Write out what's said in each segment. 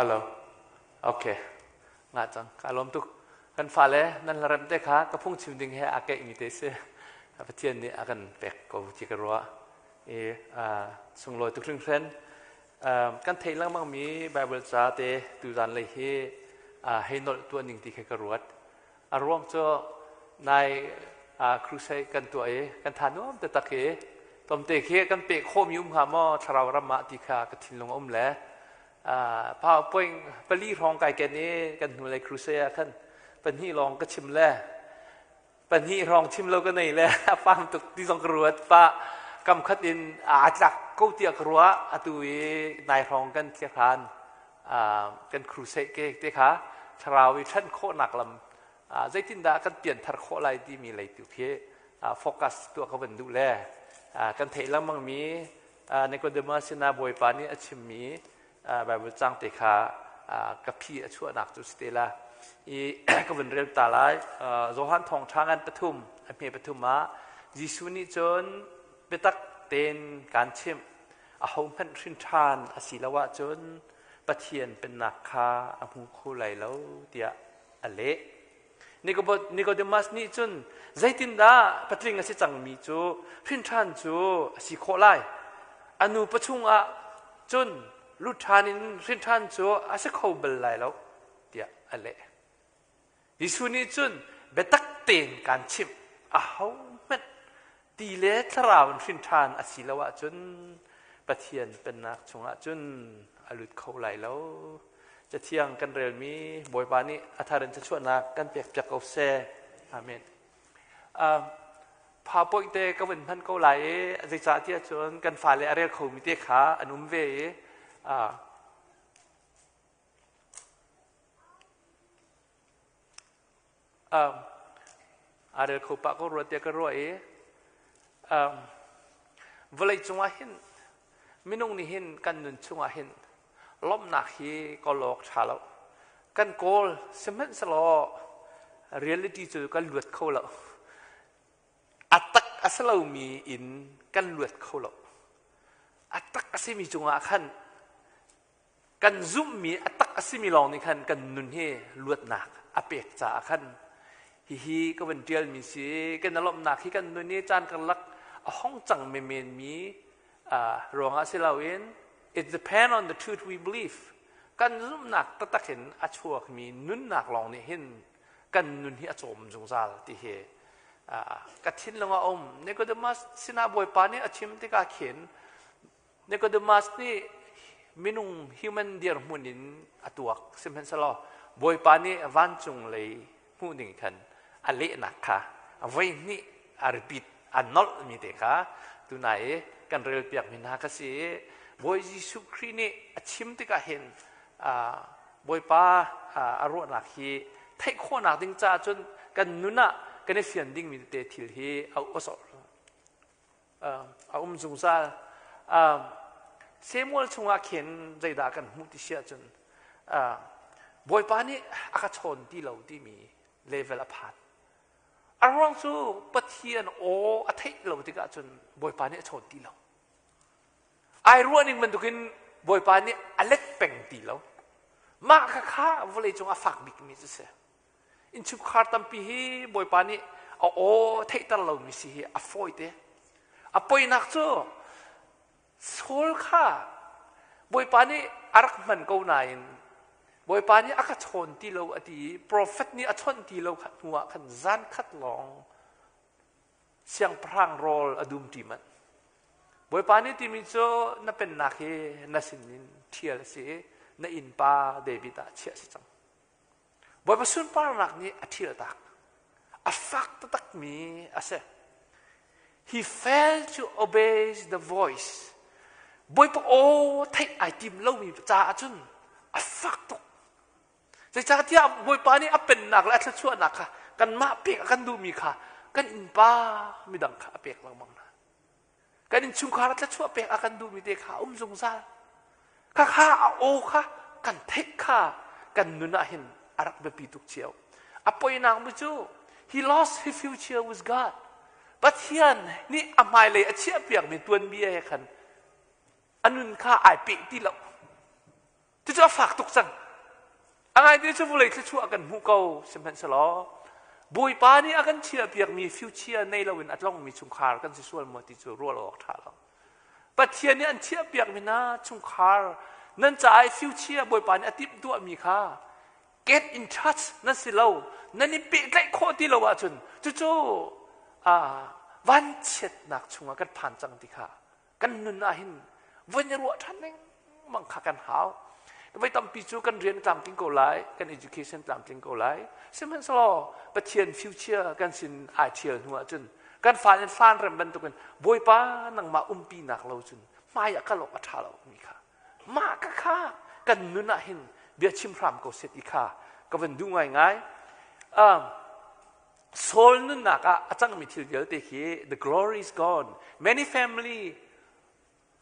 Hello. Okay. Nga cang. Ka lawm tuk. Kan fale nan la rem te kha ka phungchim ding he aa keihmi te si. Pathian nih a kan pek ko ti ka ruah. I sunglawi tuk hringhran. Kan theih lengmangmi Bible ca te tuzan lei hi hei nolh tuah ning ti kha ka ruat. A ruang cu nai crusade kan tuah i kan tha nuam taktak i tlawmte khi kan peh khawhmi um hnga maw thlarau ram ah ti kha ka thinlung a um le PowerPoint pali hrawng kai ken i kan hnulei crusade ah khan pahnih lawng ka chim le pahnih hrawng chim lo ka nei le a pam tuk ti zong ka ruat pa kam khat in aa tlak ko tiah ka ruah atu i nai hrawng kan thliahran kan crusade ke te kha thlarau i ṭhan khawhnak lam zeitindah kan pianthar khawh lai timi lei tu khi focus tuah ka van duh le kan theih lengmangmi Nicodemus sinah Bawipa nih a chimmi Bible cang te kha ka phi a chuahnak cu si te la i ka vun rel ta lai. Johan thawngṭha ngan pathum a hme pathum ah Jesuh nih cun biatak tein kaan chimh ahohmanh hrin ṭhan a si lo ahcun Pathian pennak kha a hmu kho lai lo tiah a leh. Nicodemus nih cun zeitindah patling a si cangmi cu hrin ṭhan cu a si khawh lai? A nu pachung ah cun lut ṭhan in hrin ṭhan cu a si kho bal lai lo tiah a leh. Jesuh nih cun biatak tein kaan chimh, ahohmanh ti le thlarau in hrin ṭhan a si lo ahcun Pathian Pennak chungah cun a lut kho lai lo. Cathiang kan relmi Bawipa nih a thar in thluachuahnak kan pekpiak ko seh. Amen. Uh, PowerPoint te ka vun hman ko lai i zeicah tiah cun kan fale a rel khomi te kha an um ve i uh, Aa rel kho pah ko rua tiah ka ruah i vawlei cungah hin minung nih hin kan nun chungah hin lawmhnak hi kawl awk ṭha lo. Kan kawl sihmanhsehlaw reality cu kan luat kho lo. A tak a si lomi in kan luat kho lo. A tak a simi cungah khan Kan zumhmi a tak a simi lawng nih khan kan nun hi luatnak a pek caah khan hihi ka van ṭialmi si kan i lawmhnak hi kan nun i caan karlak a hong cang menmenmi ruangah si loin it depend on the truth we believe. Kan zumhnak taktak in a chuakmi nunnak lawng nih hin kan nun hi a cawm zungzal ti hi ka thinlung a um. Nicodemus sinah Bawipa nih a chim tikah khin Nicodemus nih minung human dirhmun in a tuak sihmanhsehlaw Bawipa nih vancung lei hmuh ding khan a lehnak kha voi hnih a repeat a nolh mi te kha tunai i kan relpiak mi hna kha si i Bawi Jesuh Khrih nih a chim tikah hin Bawipa a ruahnak hi theih khawhnak ding caah cun kan nun ah kan i fian dingmi tete thil hi a a um zungzal. Samuel chungah khin zeidah kan hmuh ti si ahcun Bawipa nih a ka chawn ti lo timi level a phan. A ruang cu Pathian aw a theih lo tikah cun Bawipa nih a chawn ti lo. Ai ruah ning bantukin Bawipa nih a let peng ti lo. Mah kha kha vawlei cung a fak bikmi cu si. Innchungkhar tampi hi Bawipa nih a aw theihter lomi si hi a fawite. A poinak cu Saul kha Bawipa nih a rak hman ko nain Bawipa nih a ka chawn ti lo a ti i profet nih a chawnh ti lo hnu ah khan zan khat lawng siangpahrang rawl a dum ṭi manh. Bawipa nih timi cu na pennak hi na sinin ṭhial a si i na innpa David ah chiah a si cang. Bawipa sunparnak nih a ṭhialtak. A fak taktakmi a si. He failed to obey the voice. Bawipa aw theih ai tim lomi caah cun a fak tuk. Zeicahtiah Bawipa nih a pennak le a thluachuahnak kha kanmah pek a kan duhmi kha kan innpa midang kha a pek lengmang hna. Kan innchungkhar ah thluachuah pek a kan duhmi te kha a um zungzal. Khakha a aw kha kan theih kha kan nun ah hin a rak biapi tuk cio. A poinak mu cu he lost his future with God. Pathian nih a hmailei a chiahpiakmi tuanbia he khan a nun kha ai peh ti lo. Cucu a fak tuk cang. A ngaite cu vawlei thluachuah kan hmuh ko sihmanhsehlaw Bawipa nih a kan chiahpiakmi future nei loin a tlongmi chungkhar kan si sual maw ti cu ruah lo awk ṭha lo. Pathian nih an chiahpiakmi hna chungkhar nan caah i future Bawipa nih a timhtuahmi kha get in touch nan si lo nan i pehtlaih khawh ti lo ahcun cucu vanchiatnak chungah kan phan cang ti kha kan nun ah hin von i ruah ṭhan lengmang kha kan hau. Voi tampi cu kan rian tlamtling ko lai, kan education tlamtling ko lai. Sihmanhsehlaw Pathian future kan sin ai ṭhial hnu ahcun kan fale hlan rem bantukin Bawipa nangmah umpinak lo cun hmai ah kal awk a ṭha lo mi kha mah ka kha kan nun ah hin bia chim hram ko seh ti kha ka van duh ngaingai. Um, Saul nunnak ah a cangmi thil vialte khi the glory is gone. Many family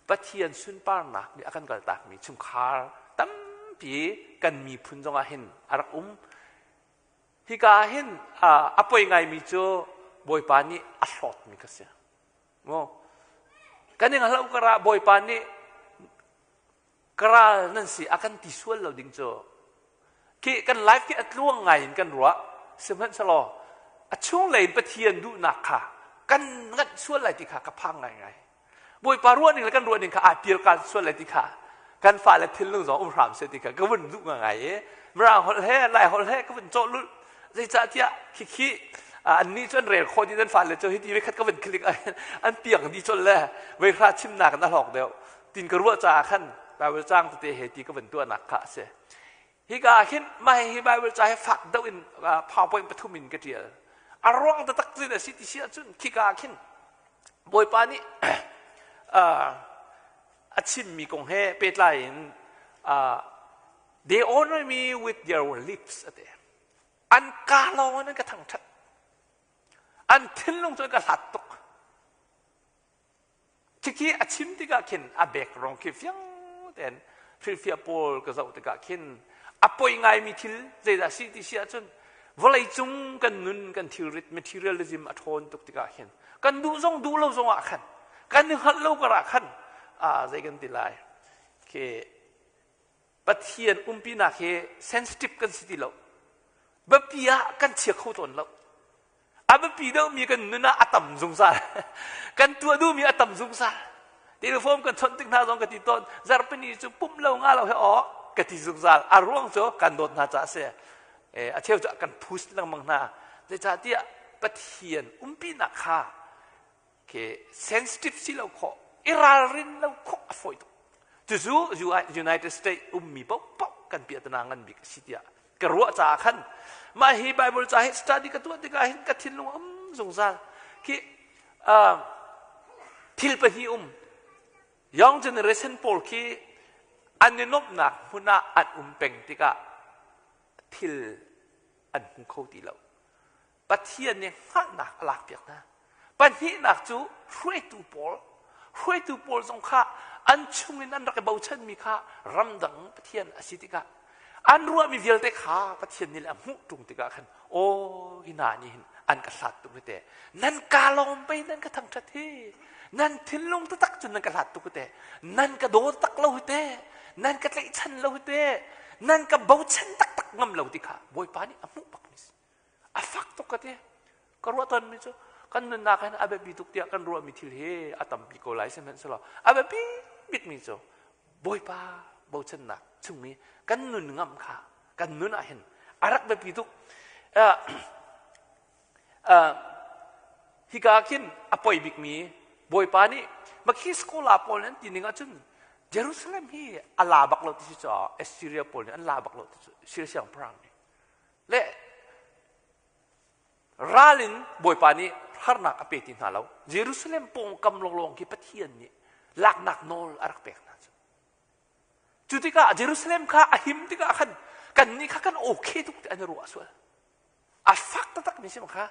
Pathian sunparnak nih a kan kaltakmi chungkhar tampi kan miphun zongah hin a rak um. Hika ah hin a poi ngaimi cu Bawipa nih a hlawtmi ka si. Mu kan ing hlo karah Bawipa nih ka ral nan si a kan ti sual lo ding cu khi kan life khi a tluang ngai in kan ruah sihmanhsehlaw a chunglei in Pathian duhnak kha kan nganh sual lai ti kha ka phang ngaingai Bawipa ruah ning le kan ruah ning kha aa pialkan sual lai ti kha kan fale thinlung zong um hram seh ti kha ka vun duh ngai i Mirang holh he Lai holh he ka vun cawh lulh zeicahtiah khikhi annih cu an rel khawh dih nan fale cu hiti voi khat ka vun click an piang dih colh le voi hra chimnak in a hlawk deuh tin ka ruah caah khan Bible caang tete he ti ka vun tuahnak kha a si. Hika ah hin mah hi Bible ca hi fak deuh in PowerPoint pathum in ka ṭial. A ruang taktak cun a si ti si ahcun khika ah khin Bawipa nih a chimmi kong he pehtlai in they honor me with their lips a ti. An ka lawng in an ka thangṭhat. An thinlung cu an ka hlat tuk. Khikhi a chim tikah khin a background khi fiang tein hrilhfiah pawl ka zoh tikah khin a poi ngaimi thil zeidah si ti si ahcun vawleicung kan nun kan thilrit materialism a ṭhawn tuk tikah khin kan duh zong duh lo zong ah khan kan i hngalh lo karah khan ah zei kan ti lai khi Pathian umpinak hi sensitive kan si ti lo biapi ah kan chia kho tawn lo A biapi deuhmi kan nun ah a tam zungzal. Kan tuah duhmi a tam zungzal. Telephone kan chawnh tik hna zong ka ti tawn. Zarhpini cu pumh lo nga lo he aw ka ti zungzal. A ruang cu kan dawt hna caah a si. A cheu cu kan push lengmang hna. Zeicahtiah Pathian umpinak kha ke sensitive si lo khawh, i ralrin lo khawh a fawi tuk. Cucu United States ummi paohpaoh kan piahtana ngan bik a si tiah ka ruah caah khan mah hi Bible ca hi study ka tuah tikah hin ka thinlung um zungzal. Khi thil pahnih um young generation pawl khi an i nuamhnak hmun ah an um peng tikah thil an hmu kho ti lo. Pathian nih hngalhnak a lakpiak hna. Pahnihnak cu hruaitu pawl, hruaitu pawl zong kha an chungin an rak i bochanmi kha ramdang Pathian a si tikah an ruahmi vialte kha Pathian nih le a hmuh ṭung tikah khan aw hi hna nih hin an ka hlat tuk hi te nan ka lawm pei nan ka thangṭhat hi nan thinlung taktak cun nan ka hlat tuk hi te nan ka daw tak lo hi te nan ka tlaihchan lo hi te nan ka bochan taktak ngam lo ti kha Bawipa nih a hmuh bak mi si A fak tuk ka ti. Ka ruah tawnmi cu kan nunnak hin a biapi tuk tiah kan ruahmi thil hi a tampi ko lai sihmanhsehlaw a biapi bikmi cu Bawipa bochannak chung i kan nun ngam kha kan nun ah hin a rak biapi tuk. Uh, uh, hika khin a poi bikmi Bawipa nih Makhi scholar pawl an ti ning ahcun Jerusalem hi a la bak lo ti si caah Assyria pawl nih an la bak lo ti cu Syria siangpahrang nih Le ral in Bawipa nih harnak a pe ti hna lo. Jerusalem pawngkam lawnglawng khi Pathian nih laknak nawl a rak pek hna cu. Cu tikah Jerusalem kha a him tikah khan kannih kha kan okay tuk ti an i ruah sual. A fak taktak mi si kha.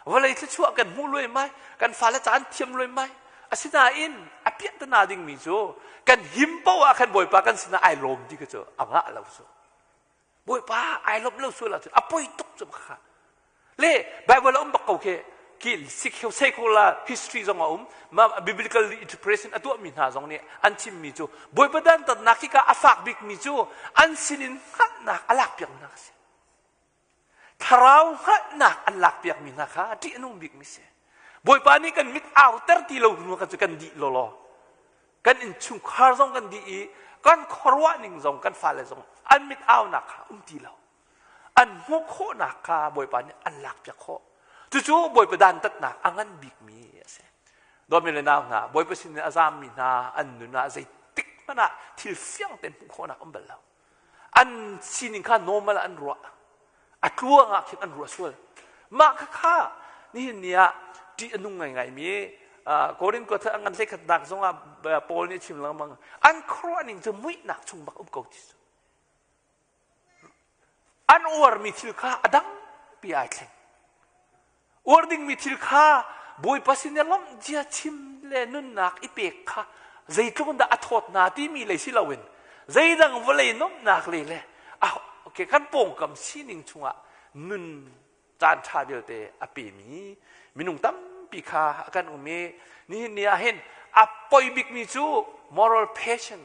Vawlei thluachuah kan hmuh luaimai, kan fale ca an thiam luaimai. Asinain a piahtana dingmi cu kan him poah ah khan Bawipa kan sinah ai lawm ti kha cu a ngah lo cu. Bawipa ai lawmh lo sual ahcun a poi tuk cu kha. Le Bible a um bak ko khi. Ki secular history zong a um. Ma biblical interpretation a tuahmi hna zong nih an chimmi cu Bawipa dantatnak hi ka a fak bikmi cu an sinin hngalhnak a lakpiak hna a si. Thlarau hngalhnak an lakpiakmi hna kha ṭih a nung bikmi si. Bawipa nih kan mit auter ti lo hnu kan cu kan dih lawlaw. Kan innchungkhar zong kan dih i kan khuaruah ning zong kan fale zong an mit aunak kha um ti lo. An hmuh khawhnak kha Bawipa nih an lakpiak khawh. Cucu Bawipa dantatnak a ngan bikmi a si. Dawtmi le nau hna, Bawipa sin in a zaammi hna an nun ah zeitik hmanh ah thil fiang tein hmuh khawhnak um bal lo. An sining kha normal ah an ruah. A tluang ah khin an ruah sual. Mah kha kha nihin ni ah ṭih a nung ngaingaimi Korin khuathar an ngan hleikhatnak zongah Paul nih a chim lengmang. An khuaruah ning cu muihnak chung bak um ko ti cu. An uarmi thil kha a dangpi ai thleng. Uar dingmi thil kha Bawipa sin i lawmh zia chim le nunnak i pek kha zeitluk in dah a thawt hna timi lei si loin zeidang vawlei nuamhnak lei le okay, kan pawngkam sining chungah nun caan ṭha vialte a pemi minung tampi kha a kan um i nihin ni ah hin a poi bikmi cu moral passion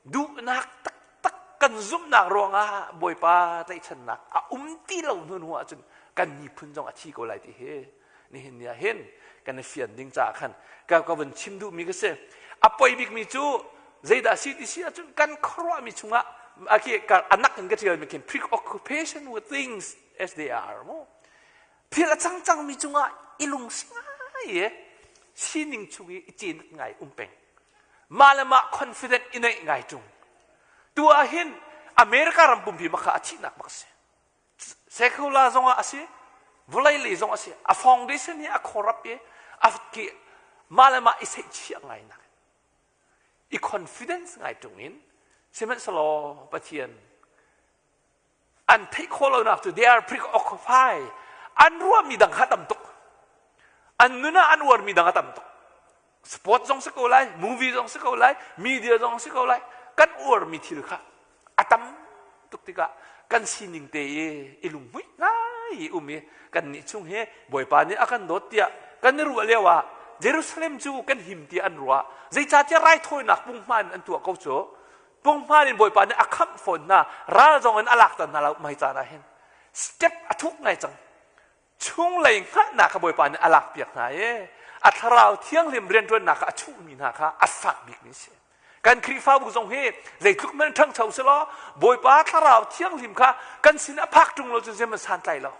duhnak taktak kan zumhnak ruangah Bawipa tlaihchannak a um ti lo hnu hnu ahcun kan miphun zong a thi ko lai ti hi nihin ni ah hin kan i fian ding caah khan ka ka vun chim duhmi ka si. A poi bikmi cu zeidah si ti si ahcun kan khuaruahmi chungah anak in ka ṭialmi khin preoccupation with things as they are mu thil a cang cangmi cungah i lungsi ngai i sining chung i i cin ngai um peng. Mah le mah confident i neih ngai ṭung. Tu ah hin America ram pumpi makha a thihnak bak si. Secular zongah a si, vawlei lei zong a si. A foundation hi a corrupt i a ki mah le mah i seihchiah ngai nak i confidence ngai ṭung in sihmanhsehlaw Pathian an theih khawh lonak cu they are preoccupied. An ruahmi dang kha tam tuk. An nun ah an uarmi dang a tam tuk. Sport zong si ko lai, movie zong si ko lai, media zong si ko lai. Kan uarmi thil kha a tam tuk tikah kan sining te i i lunghmuih ngai i um i kan nih chung hi Bawipa nih a kan dawt tiah kan i ruah lio ah Jerusalem cu kan him tiah an ruah. Zeicahtiah raithawinak punghman an tuah ko cu. Punghman in Bawipa nih a khamh fawn hna. Ral zong in a lakter hna lo mai caan ah hin. Step a thuk ngai cang. Chunglei hngalhnak kha Bawipa nih a lakpiak hna i a thlarau thianghlim rianṭuannak kha a chuhmi hna kha a fak bikmi a si. Kan Khrihfabu zong hi zeitluk hmanh ṭhangcho selaw Bawipa thlarau thianghlim kha kan sin a phak ṭung lo cun zeihmanh santlai lo.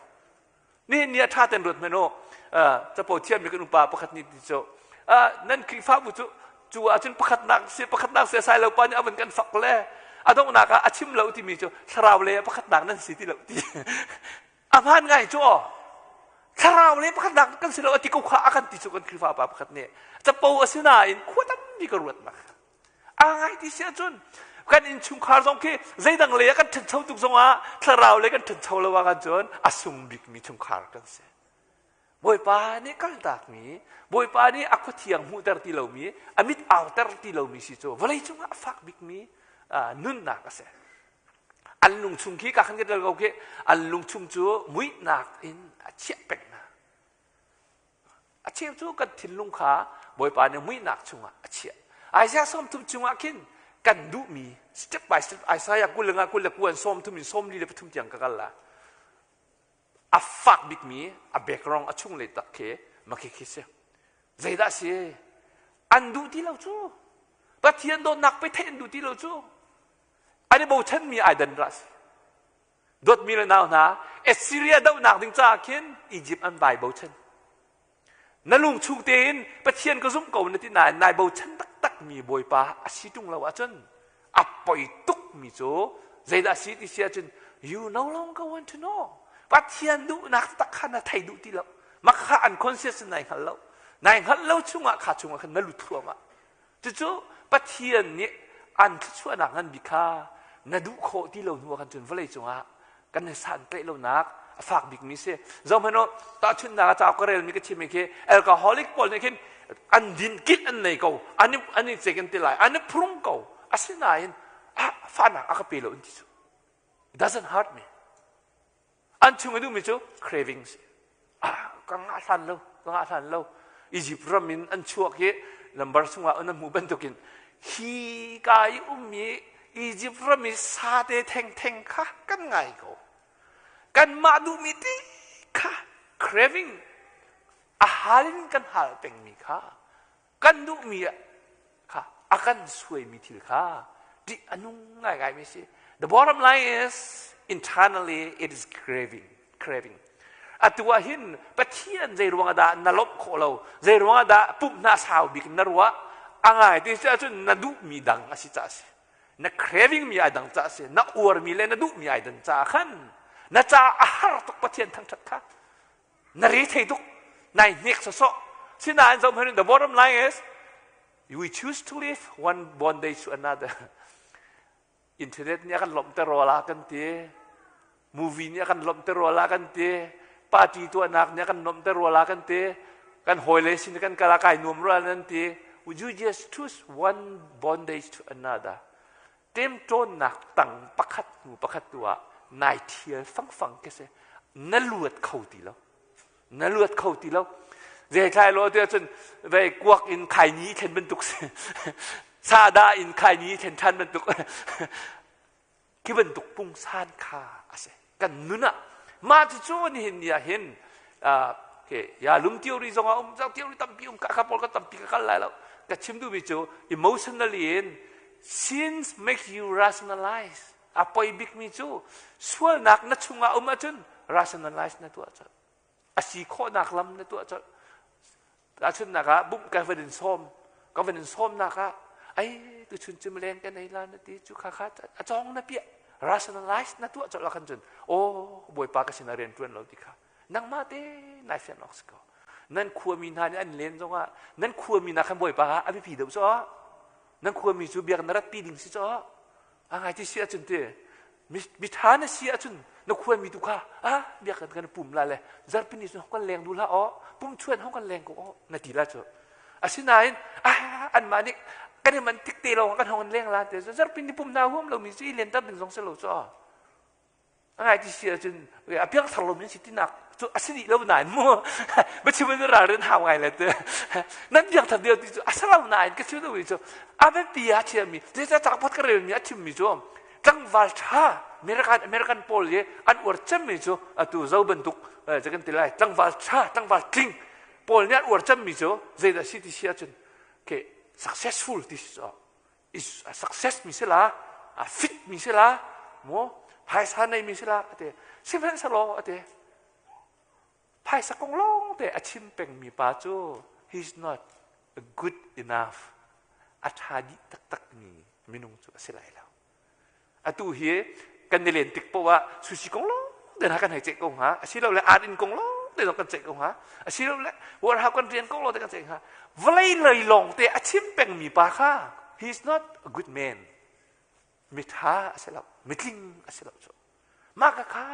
Nihin ni a ṭha ten ruat hmanh u. Capo thiammi kan upa pakhat nih ti cu nan Khrihfabu cu cu ahcun pakhatnak si pakhatnak si sai lo pa nih a vun kan fak le a donghnak ah a chim lo timi cu thlarau le pakhatnak nan si ti lo ti. A hmaan ngai cu aw. Thlarau le pakhatnak kan si lo a ti ko kha a kan ti cu kan Khrihfa pa pakhat nih. Capo a si nain khua tampi ka ruat nak. A ngai ti si ahcun kan innchungkhar zong khi zeidang lei ah kan ṭhancho tuk zongah thlarau lei kan ṭhancho lo ah cun a sung bikmi chungkhar kan si. Bawipa nih kaltakmi, Bawipa nih a khuathiang hmuhter ti lomi, a mit auter ti lomi si cu vawlei cungah a fak bikmi nunnak a si. An lungchung khi ka khan ka tel ko khi an lungchung cu muihnak in a chiah peng hna. A cheu cu kan thinlung kha Bawipa nih muihnak chungah a chiah. Isaiah 30 chungah khin kan duhmi step by step Isaiah 20 nga 29 an 30 in 43 tiang ka kal la. A fak bikmi a background a chung le tak khi makhi khi si. Zeidah si? An duh ti lo cu. Pathian dawtnak pe theih an duh ti lo cu. An i bochanmi ai dan ra si. Dawtmi le nau hna, Assyria dohnak ding caah khin Egypt an vai bochan. Na lung chung tein Pathian ka zumh ko na ti nain nai bochan taktakmi Bawipa a si ṭung lo ahcun a poi tukmi cu zeidah si ti si ahcun you no longer want to know. Pathian duhnak tak kha na thei duh ti lo. Mah kha unconscious in nai hngal lo. Nai hngalh lo chungah kha chungah khan na lut thluahmah. Cucu Pathian nih an thluachuahnak ngan bik kha na duh khawh ti lo hnu ah khan cun vawlei cungah kan i santlaih lonak a fak bikmi si. Zohhmanh u, tahchunhnak ah cauk ka relmi ka chimmi khi alcoholic pawl nih khin an din kilh an nei ko, an i an i cek an ti lai, an i phurung ko. Asinain ah fahnak a ka pe lo an ti cu. It doesn't hurt me. An chung i duhmi cu cravings. Ka ngah hlan lo, ka ngah hlan lo. Egypt ram in an chuak i lambar chungah an hmuh bantukin hi ka i ummi Egypt ram i sate thengtheng kha kan ngai ko. Kanmah duhmi ti kha craving a hal in kan hal pengmi kha kan duhmi kha a kan suaimi thil kha ṭih a nung ngaingaimi si. The bottom line is internally it is craving, craving. Atu ah hin Pathian zei ruang ah dah na lawmh khawh lo, zei ruang ah dah pumhnak sau bik na ruah, a ngai ti si ahcun na duhmi dang a si caah a si. Na craving mi ai dang caah a si. Na uarmi le na duhmi ai dan caah khan na caah a har tuk Pathian thangṭhat kha. Na re thei tuk, nai hnek sawsawh. Sinain zohhmanh the bottom line is we choose to live one bondage to another. Internet nih a kan lawmhter rua la kan ti. Movie nih a kan lawmhter rua la kan ti. Party tuahnak nih a kan lawmhter rua la kan ti. Kan hawile sin kan kal ah kai nuam rua nan ti. Would you just choose one bondage to another? Temṭawnnak tang pakhat hnu pakhat tu ah nai thial fangfang ke si. Na luat kho ti lo. Na luat kho ti lo. Zeithlai lo ti ahcun vei kuak in khaini thlen bantuk si. Sada in khaini thlen ṭhan bantuk. Khi bantuk pungsan kha a si. Kan nun ah mah cucu nihin ni ah hin ya lum theory zong ah um theory tampi um ka kha pawl ka tampi ka kal lai lo. Ka chim duhmi cu emotionally in sins make you rationalize. A poi bikmi cu sualnak na chungah um ahcun rationalize na tuah colh. A si khawhnak lam na tuah colh. Tahchunhnak ah bumh ka van in sawm, ka van in sawmnak ah ai tuchun cu leng kan ei la na ti cu kha kha a cawng na piah rationalize na tuah colh ah khan cun aw bawipa ka sinah rian ṭuan lo ti kha nangmah te nai fian awk si ko nan khuami hna nih an len zongah nan khuami nak khan bawipa a biapi deuh cu nan khuami cu biak na ratpi ding si cu A ngai ti si ahcun ti mitha na si ahcun na khuami tu kha ah biak kan kan pum la le zarpini cu kan leng duh hlah aw pum chuan hong kan leng ko aw na ti la cu asinain ah anmah nih kan i man tik te lawng kan hong an leng la te zarpini pum na huam lomi cu i len ter ding zong si lo cu A ngai ti si ahcun a piangthar lomi an si tinak cu a si dih lo nain mu biachim in ralrin hau ngai le te nan piangthar deuh ti cu a si lo nain ka chim duhmi cu a biapi ah thiammi zeicah cangpot ka relmi a chimmi cu tlangval ṭha American American pawl i an uar cemmi cu atu zo bantuk kan ti lai tlangval ṭha tlangval tling pawl nih an uar cemmi cu zeidah si ti si ahcun ke successful ti si cu is a success mi si la a fit mi si la mu phaisa nei mi si la ate sihmanhsehlaw ate phaisa kong lawng te a chim peng mi pa cu he is not good enough a tha dih taktak mi minung cu a si lai lo Atu hi kan i len tik poah ah sushi kong lawng te hna kan hei ceih ko hnga. Asilole art in kong lawng te zong kan ceih ko hnga. Asilole warehouse kan rian kong lawng te kan ceih hnga. Vawlei lei lawng te a chim pengmi pa kha he is not a good man. Mitha a si lo. Mitling a si lo cu. Mah ka kha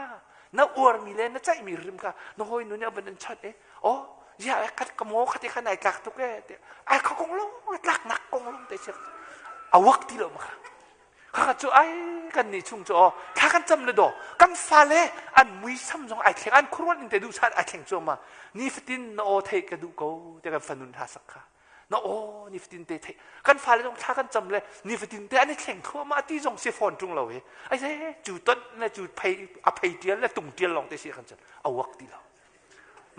na uarmi le na ceihmi rim kha na hawi nu nih a van in chawnh i oh ziah khat ka maw khati khan ai tlak tuk e ti ai kha kong lawng tlaknak kong lawng te si a wak ti lo ma kha Khakha cu ai kan nih chung cu aw thla kan cam le daw kan fale an muisam zong ai thleng an khuaruat in te duh sat ai thleng cuahmah nifatin na aw theih ka duh ko te kan fanun hna sak kha na aw nifatin te theih kan fale zong thla kan cam le nifatin te an i thleng thluahmah ti zong si fawn ṭung lo hi ai se cu ton le cu phei a phei tial le tung tial lawng te si kan cun a wak ti lo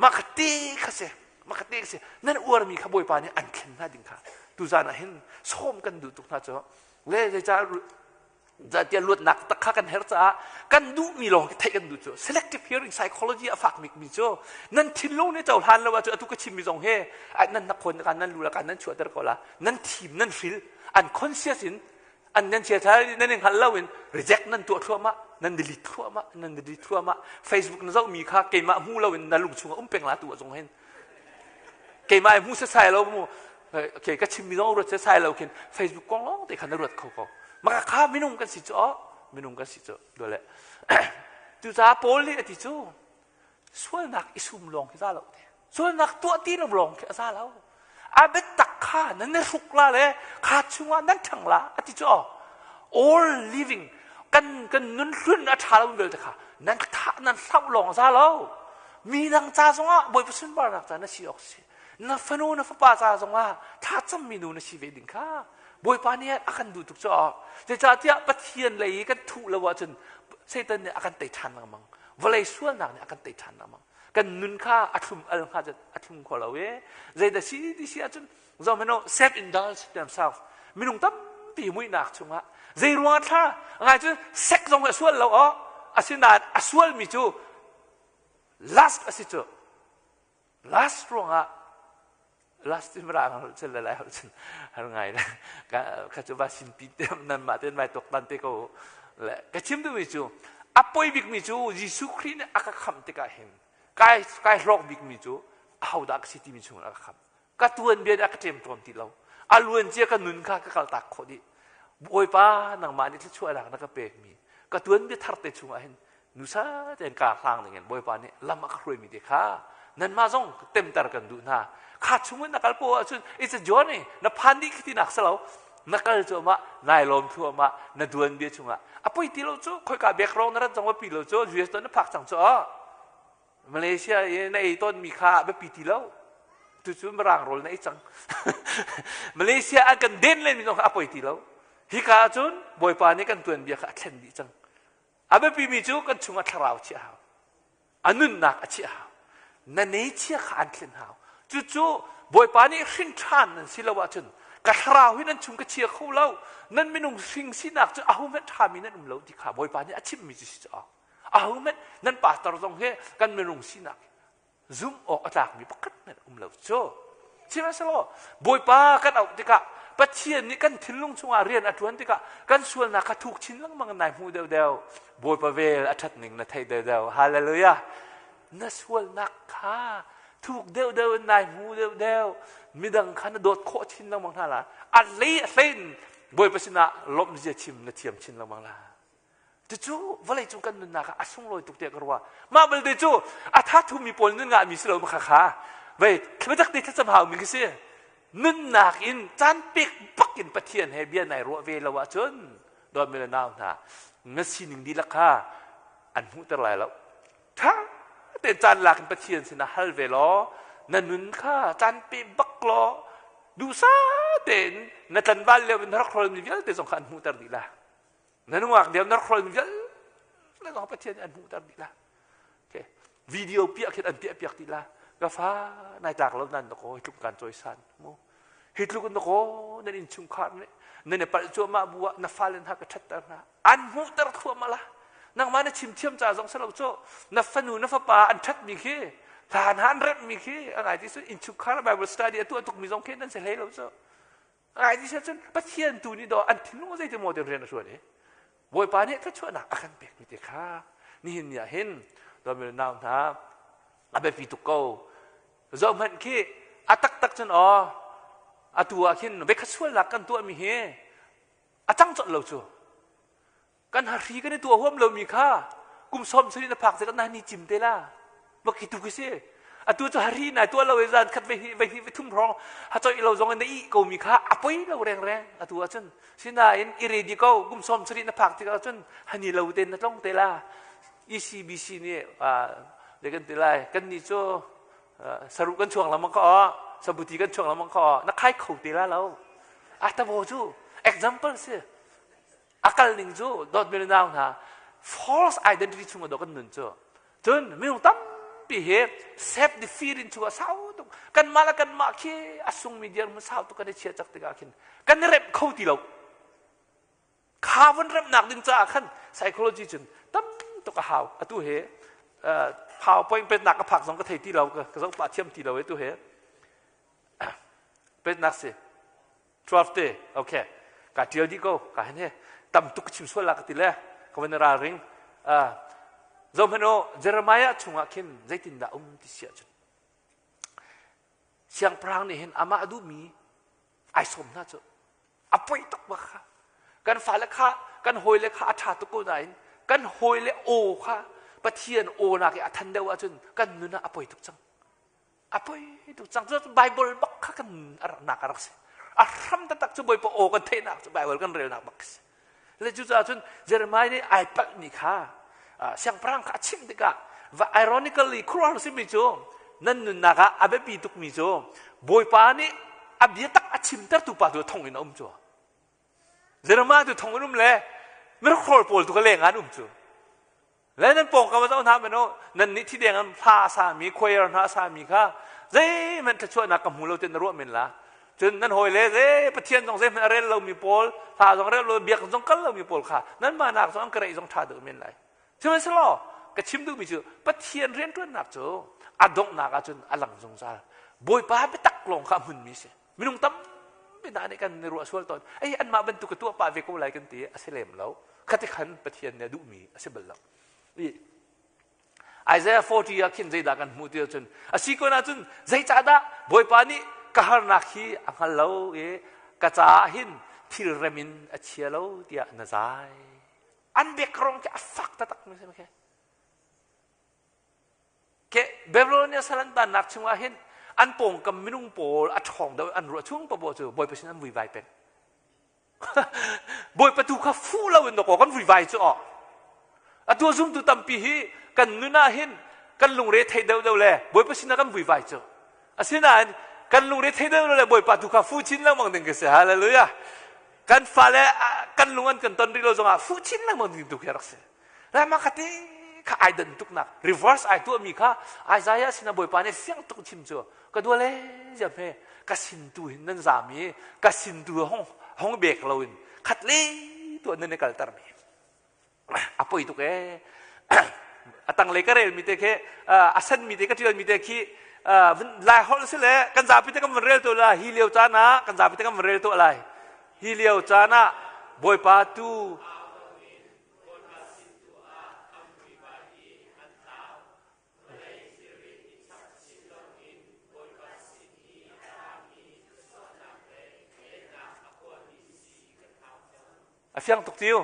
mah kha te kha si mah kha te kha si nan uarmi kha bawipa nih an thlen hna ding kha tuzan ah hin sawm kan duh tuk hna cu Le zeicah tiah luatnak tak kha kan herh caah kan duhmi lawng theih kan duh cu selective hearing psychology a fak bikmi cu nan thinlung nih cohlan lo ahcun atu ka chimmi zong hi nan nakhon ka nan lu ka nan chuahter ko la nan thim nan hril unconscious in an nan chia nan i hngal lo in reject nan tuah thluahmah nan delete thluahmah nan delete thluahmah Facebook na zohmi kha keimah hmu lo in na lung chungah um peng la tu zong hin keimah hmu setsai lo mu okay ka chimmi zong ruat setsai lo khin Facebook kong lawng te khan na ruat kho ko maka kha minung kan si cu minung kan si cu dole cucaah Paul nih a ti cu sualnak i sum lawng khi za lo te sualnak tuah ti lo lawng khi a za lo a biatak kha nan i hruk la le kha chungah nan ṭhang la a ti cu all living kan kan nun hlun a ṭha lo vialte kha nan thah nan hloh lawng za lo. Mi dang ca zongah Bawipa sunparnak ca na si awk si. Na fanu na fapa ca zongah thlacammi nu na si ve ding kha Bawipa nih a kan duh tuk cu. Zeicahtiah Pathian lei i kan thuh lo ahcun Satan nih a kan tei ṭhan lengmang. Vawlei sualnak nih a kan tei ṭhan lengmang. Kan nun kha a thlum al hnga a thlum kho lo i zeidah si ti si ahcun zohhmanh self indulge themselves minung tampi muihnak chungah zei ruangah thla ngai cu sek zong a sual lo aw asinain a sualmi cu last a si cu last ruangah last in ra hol cun le lai hol cun har ngai le ka cu va sin pi te nan mah ten mai tok tan te ko le ka chim duhmi cu a poi bikmi cu Jesuh Khrih nih a ka khamh tikah hin kai kai hlawk bikmi cu ahodah ka si timi chungin a ka khamh ka tuanbia nih a ka ṭemṭawm ti lo a luancia ka nun kha ka kaltak khawh dih Bawipa nangmah nih thluachuahnak na ka pekmi ka tuanbia thar te chungah hin nusa tein kaa hlang dingin Bawipa nih lam a ka hruaimi te kha nanmah zong temter kan duh hna kha chungin na kal poah ahcun it's a journey na phan dih khi tinak si lo na kal cuahmah nai lawm thluahmah na duanbia chungah a poi ti lo cu khoika background na rat zong va pi lo cu US to na phak cang cu Malaysia i na ei tawnmi kha a biapi ti lo. Tucu mirang rawl na ei cang. Malaysia an kan den lenmi zong kha a poi ti lo. Hika ahcun Bawipa nih kan tuanbia kha a thlen dih cang. A biapimi cu kan chungah thlarau chiah hau. A nunnak a chiah hau. Na nei chia kha an thlen hau. Cucu Bawipa nih hrin ṭhan nan si lo ahcun ka thlarau hi nan chung ka chia kho lo. Nan minung hring sinak cu ahohmanh ṭhami nan um lo ti kha Bawipa nih a chimmi cu si caah Ahohmanh nan pastor zong hi kan minung sinak zumh awk a tlakmi pakhat hmanh um lo cu. Sihmanhsehlaw Bawipa kan auh tikah Pathian nih kan thinlung chungah rian a ṭuan tikah kan sualnak kha thuk chin lengmang in nai hmuh deuhdeuh. Bawipa vel a ṭhat ning na theih deuhdeuh. Hallelujah. Na sualnak kha thuk deuhdeuh in nai hmu deuhdeuh. Midang kha na dawt khawh chin lengmang hna la. A lei a hlei in Bawipa sinah lawmh zia chim na thiam chin lengmang la. Cucu vawleicung kan nunnak ah a sunglawi tuk tiah ka ruah. Mah belte cu a tha thumi pawl nun ngahmi si lo ma kha vei biatak te thlacam haumi khi si. Nunnak in caan pek bak in Pathian he bia nai ruah ve lo ahcun dawtmi le nau hna na sining dihlak kha an hmuhter lai lo. Tha tein caan lak in Pathian sinah hal ve law na nun kha caan pe bak law duhsah tein na tlanval lio in na rak hrolmi vialte zong kha an hmuhter dih la. Na nungak deu na rak hrol vialte zong Pathian nih an hmuhter dih la. Okay. Video piah khin an piah piak dih la. Ka fa nai tlak lo nan ko hi tluk kan cawisan mu. Hi tluk in ko nan innchungkhar nih nan i palh cuahmah bu ah na fale hna ka ṭhatter hna. An hmuhter thluahmah la. Nangmah na chim thiam ca zong si lo cu na fanu na fapa an ṭhatmi khi hlan han remhmi khi a ngai ti cu innchungkhar Bible study a tuah tukmi zong khi nan si hlei lo cu. Ngai ti cun Pathian tu nih dawh an thinlung zeiti maw te rian a ṭuan i Bawipa nih thluachuahnak a kan pekmi te kha nihin ni ah hin dawmi nau hna a biapi tuk ko. Zohhmanh khi a taktak cun aw atu ah khin veikhat sualnak kan tuahmi hi a cang colh lo cu. Kan hahri kan i tuah huam lomi kha kum 70 na phak tikah na ni cim te la. Bak hi tu khi si. Atu cu hahri nai tuah lo i zan khat ve hnih ve hnih ve thum hrawng ha coih lo zong in na ih ko mi kha a poi lo rengreng atu ahcun. Sinain i ready ko kum 70 na phak tikah cun hani lo tein na tlong te la. ECBC nih le kan ti lai kan nih cu saruh kan chuang lengmang kha sabuti kan chuang lengmang kha na khai kho te la lo. Atabo cu example si. A kal ning cu dawtmi le nau hna false identity chung ah kan nun cu cun minung tampi hi self defeat in chung ah sau tuk kanmah le kanmah khi a sungmi dirhmun sau tuk kan i chia cak tikah khin kan i remh kho ti lo kha vun remhnak ding caah khan psychology cun tam tuk a hau atu he PowerPoint petnak ka phak zong ka thei ti lo ka zoh pah thiam ti lo e tu he petnak si 12 te okay ka tial dih ko ka hen he tam tuk chim sual la ka ti le ka van ralring zo hmanh u Jeremiah chungah khin zeitindah um ti si ahcun siangpahrang nih hin amah a duhmi ai sawm hna cu a poi tuk bak kha kan fale kha kan hawile kha a ṭha tuk ko nain kan hawile aw kha Pathian aw nak i a than deuh ahcun kan nun ah a poi tuk cang A poi tuk cang cu Bible bak kha kan nak a rak si. A hram taktak cu Bawipa aw kan theihnak cu Bible kan relnak bak si. Le cucaah cun Jeremiah nih ai palhmi kha siangpahrang kha a chimh tikah Ironically, khuaruahhar simi cu nan nunnak ah a biapi tukmi cu Bawipa nih a bia tak a chimtertu pa tu thong in a um cu. Jeremiah tu thong in um le mirakhor pawl tu ka leng ah an um cu. Le nan pawngkam a zoh hna meno nan nih thideng an hla a sami choir hna a sami kha zeihmanh thluachuahnak ka hmu lo ti na ruah men la. Cun nan hawi le zei Pathian zong zeihmanh a rel lomi pawl hla zong rel lo biak zong kal lomi pawl kha nanmah nak zong an ka reih zong ṭha deuh men lai. Sihmanhsehlaw ka chim duhmi cu Pathian rianṭuannak cu a donghnak ahcun a lang zungzal. Bawipa biatak lawng kha a hmunmi si. Minung tampi hna nih kan i ruah sual tawn. Ei anmah bantuk ka tuah pah ve ko lai kan ti a si lem lo. Khati khan Pathian nih a duhmi a si bal lo. Isaiah 40 ah khin zeidah kan hmuh ti ahcun a si ko ahcun zeicahdah Bawipa nih ka harnak hi a hngal lo i ka caah hin thil rem in a chia lo tiah na zai. An background khi a fak taktak mi si khi. Ke Babylonia sal an tannak chungah hin an pawngkam minung pawl a ṭhawng deuh an ruah chung paoh cu Bawipa sin an vuivai peng. Bawipa tu kha fu lo in dawkaw kan vuivai cu aw. Atu zumtu tampi hi kan nun ah hin kan lungre thei deuh deuh le Bawipa sinah kan vuivai cu. Asinain kan lungre thei deuh le Bawipa tu kha fu chin lengmang ding ka si. Hallelujah. Kan fale kan lung an kan ton rih lo zongah fu chin lengmang ding tu khi rak si. Le mah kha te kha ai dan tuknak reverse ai tuahmi kha Isaiah sinah Bawipa nih fiang tuk chim cu ka dua le ziam he ka sin tu hin nan zam i ka sin tu hong hong bek lo in khat le tuah nan i kalter mi a poi tuk ee a tanglei ka rel mi te khi a sen mi te ka tial mi te khi lai holh si le kan zapi te kan van rel to la hi lio caan ah kan zapi te kan van rel to lai hi lio caan ah Bawipa tu A fiang tuk tiu.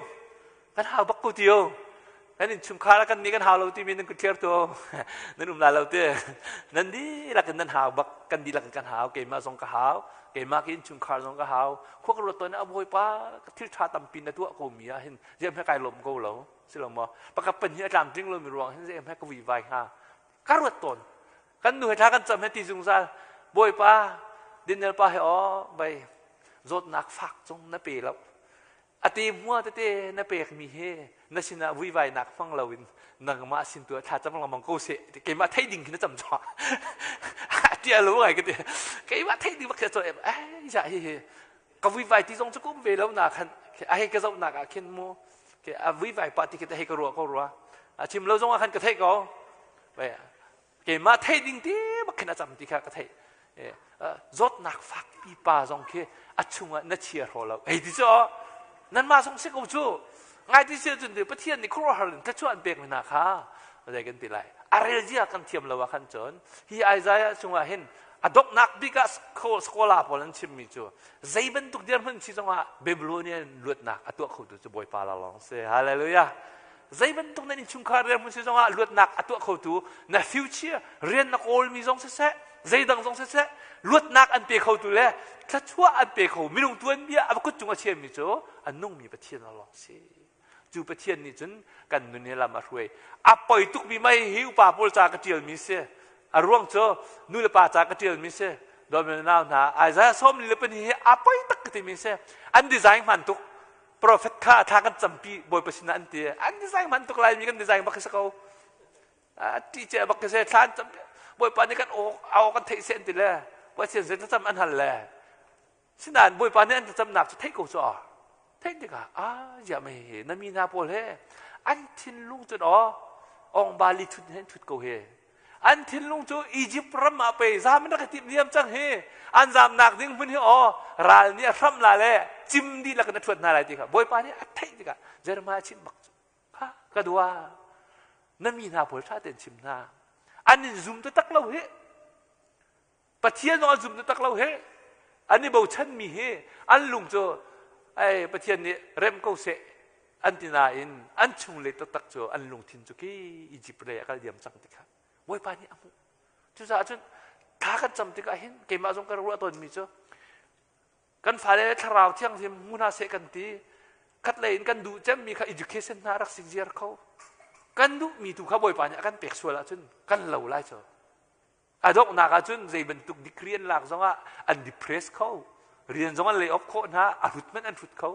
Kan hau bak ko tiu. Kan innchungkhar ah kan nih kan hau lo timi nan kut thler tu. Nan um la lo ti. Nan dihlak in nan hau bak. Kan dihlak in kan hau. Keimah zong ka hau. Keimah ke innchungkhar zong ka hau. Khua ka ruat tawn a bawipa thil ṭha tampi na tuah ko mi ah hin ziam he kai lawm ko lo. Si lo maw? Pakhat pan hi a tlamtling lomi ruang hin ziam he ka vuivai hnga. Ka ruat tawn. Kan nu he thla kan cam he ti zungzal. Bawipa, Daniel pa he aw bai zawtnak fak cung na pe lo. A te mua tete na pekmi he na sinah vuivainak hmang loin nangmah sin tu ah thla cam lengmang ko seh. Keimah thei ding khi na cam chuah. Tia lo ngai ka ti. Keimah thei ding bak khi a ai ja hi hi ka vuivai ti zong cu ka um ve lo na khan a hei ka zohnak ah khin mu ke a vuivai pa ti khi hei ka ruah ko rua a chim lo zong ah khan ka theih ko keimah theih ding ti bak khin a cam ti kha ka theih zawtnak fakpi pa zong khi a chungah na chia hraw lo ei ti cu nanmah zong si ko cu ngai ti si cun Pathian nih khuaruahhar in thluachuah an pek mi hna kha zei kan ti lai a rel zia kan thiam lo ah khan cun hi Isaiah chungah hin a donghnak bik ah scholar pawl an chimmi cu zei bantuk dirhmun si zongah Babylonian luatnak a tuah khotu cu Bawipa lawng si hallelujah zei bantuk nan innchungkhar dirhmun si zongah luatnak a tuah khotu na future rian na kawlmi zong siseh zeidang zong siseh luatnak an pe khotu le thluachuah an pe kho minung tuanbia a kut cung a chiami cu a nungmi Pathian lawng si cu Pathian nih cun kan nun hi lam a hruai a poi tukmi mei hi upa pawl ca ka ṭialmi si a ruang cu nu le pa ca ka ṭialmi si dawmi nau hna Isaiah 42 hi a poi tak ka timi si an design hman tuk prophet kha thla kan campi bawipa sinah an ti an design hman tuk laimi kan design bak si ko a ti che bak si thla an campi bawipa nih kan aw aw kan theih seh an ti le Pathian sin thlacam an hal le Sinain Bawipa nih an thlacamnak cu theih ko cu aw. Theih tikah ah ziah mei hi na mi hna pawl he an thinlung cun aw ong bali thut he thut ko he. An thinlung cu Egypt ram ah pei zam in rak i timh diam cang hi. An zamnak ding hmun hi aw ral nih a hramh la le cim dihlak in a ṭhuat hna lai ti kha Bawipa nih a theih tikah Jeremiah chimh bak cu kha ka dua na mi hna pawl ṭha tein chim hna an in zum taktak lo hi Pathian zong an zum taktak lo he an i bochanmi hi an lung cu ai Pathian nih rem ko seh an ti nain an chunglei taktak cu an lungthin cu khi Egypt lei a kal diam cang ti kha Bawipa nih a hmuh cucaah cun thla kan cam tikah hin keimah zong ka ruah tawnmi cu kan fale thlarau thianghlim hmu hna seh kan ti khatlei in kan duh cemmi kha education hna rak si ziar kho. Kan duhmi tu kha Bawipa nih a kan pek sual ahcun kan lo lai cu. A donghnak ahcun zei bantuk degree an lak zongah an depress kho. Rian zong an lay off khawh hna, a hrut hmanh an hrut kho.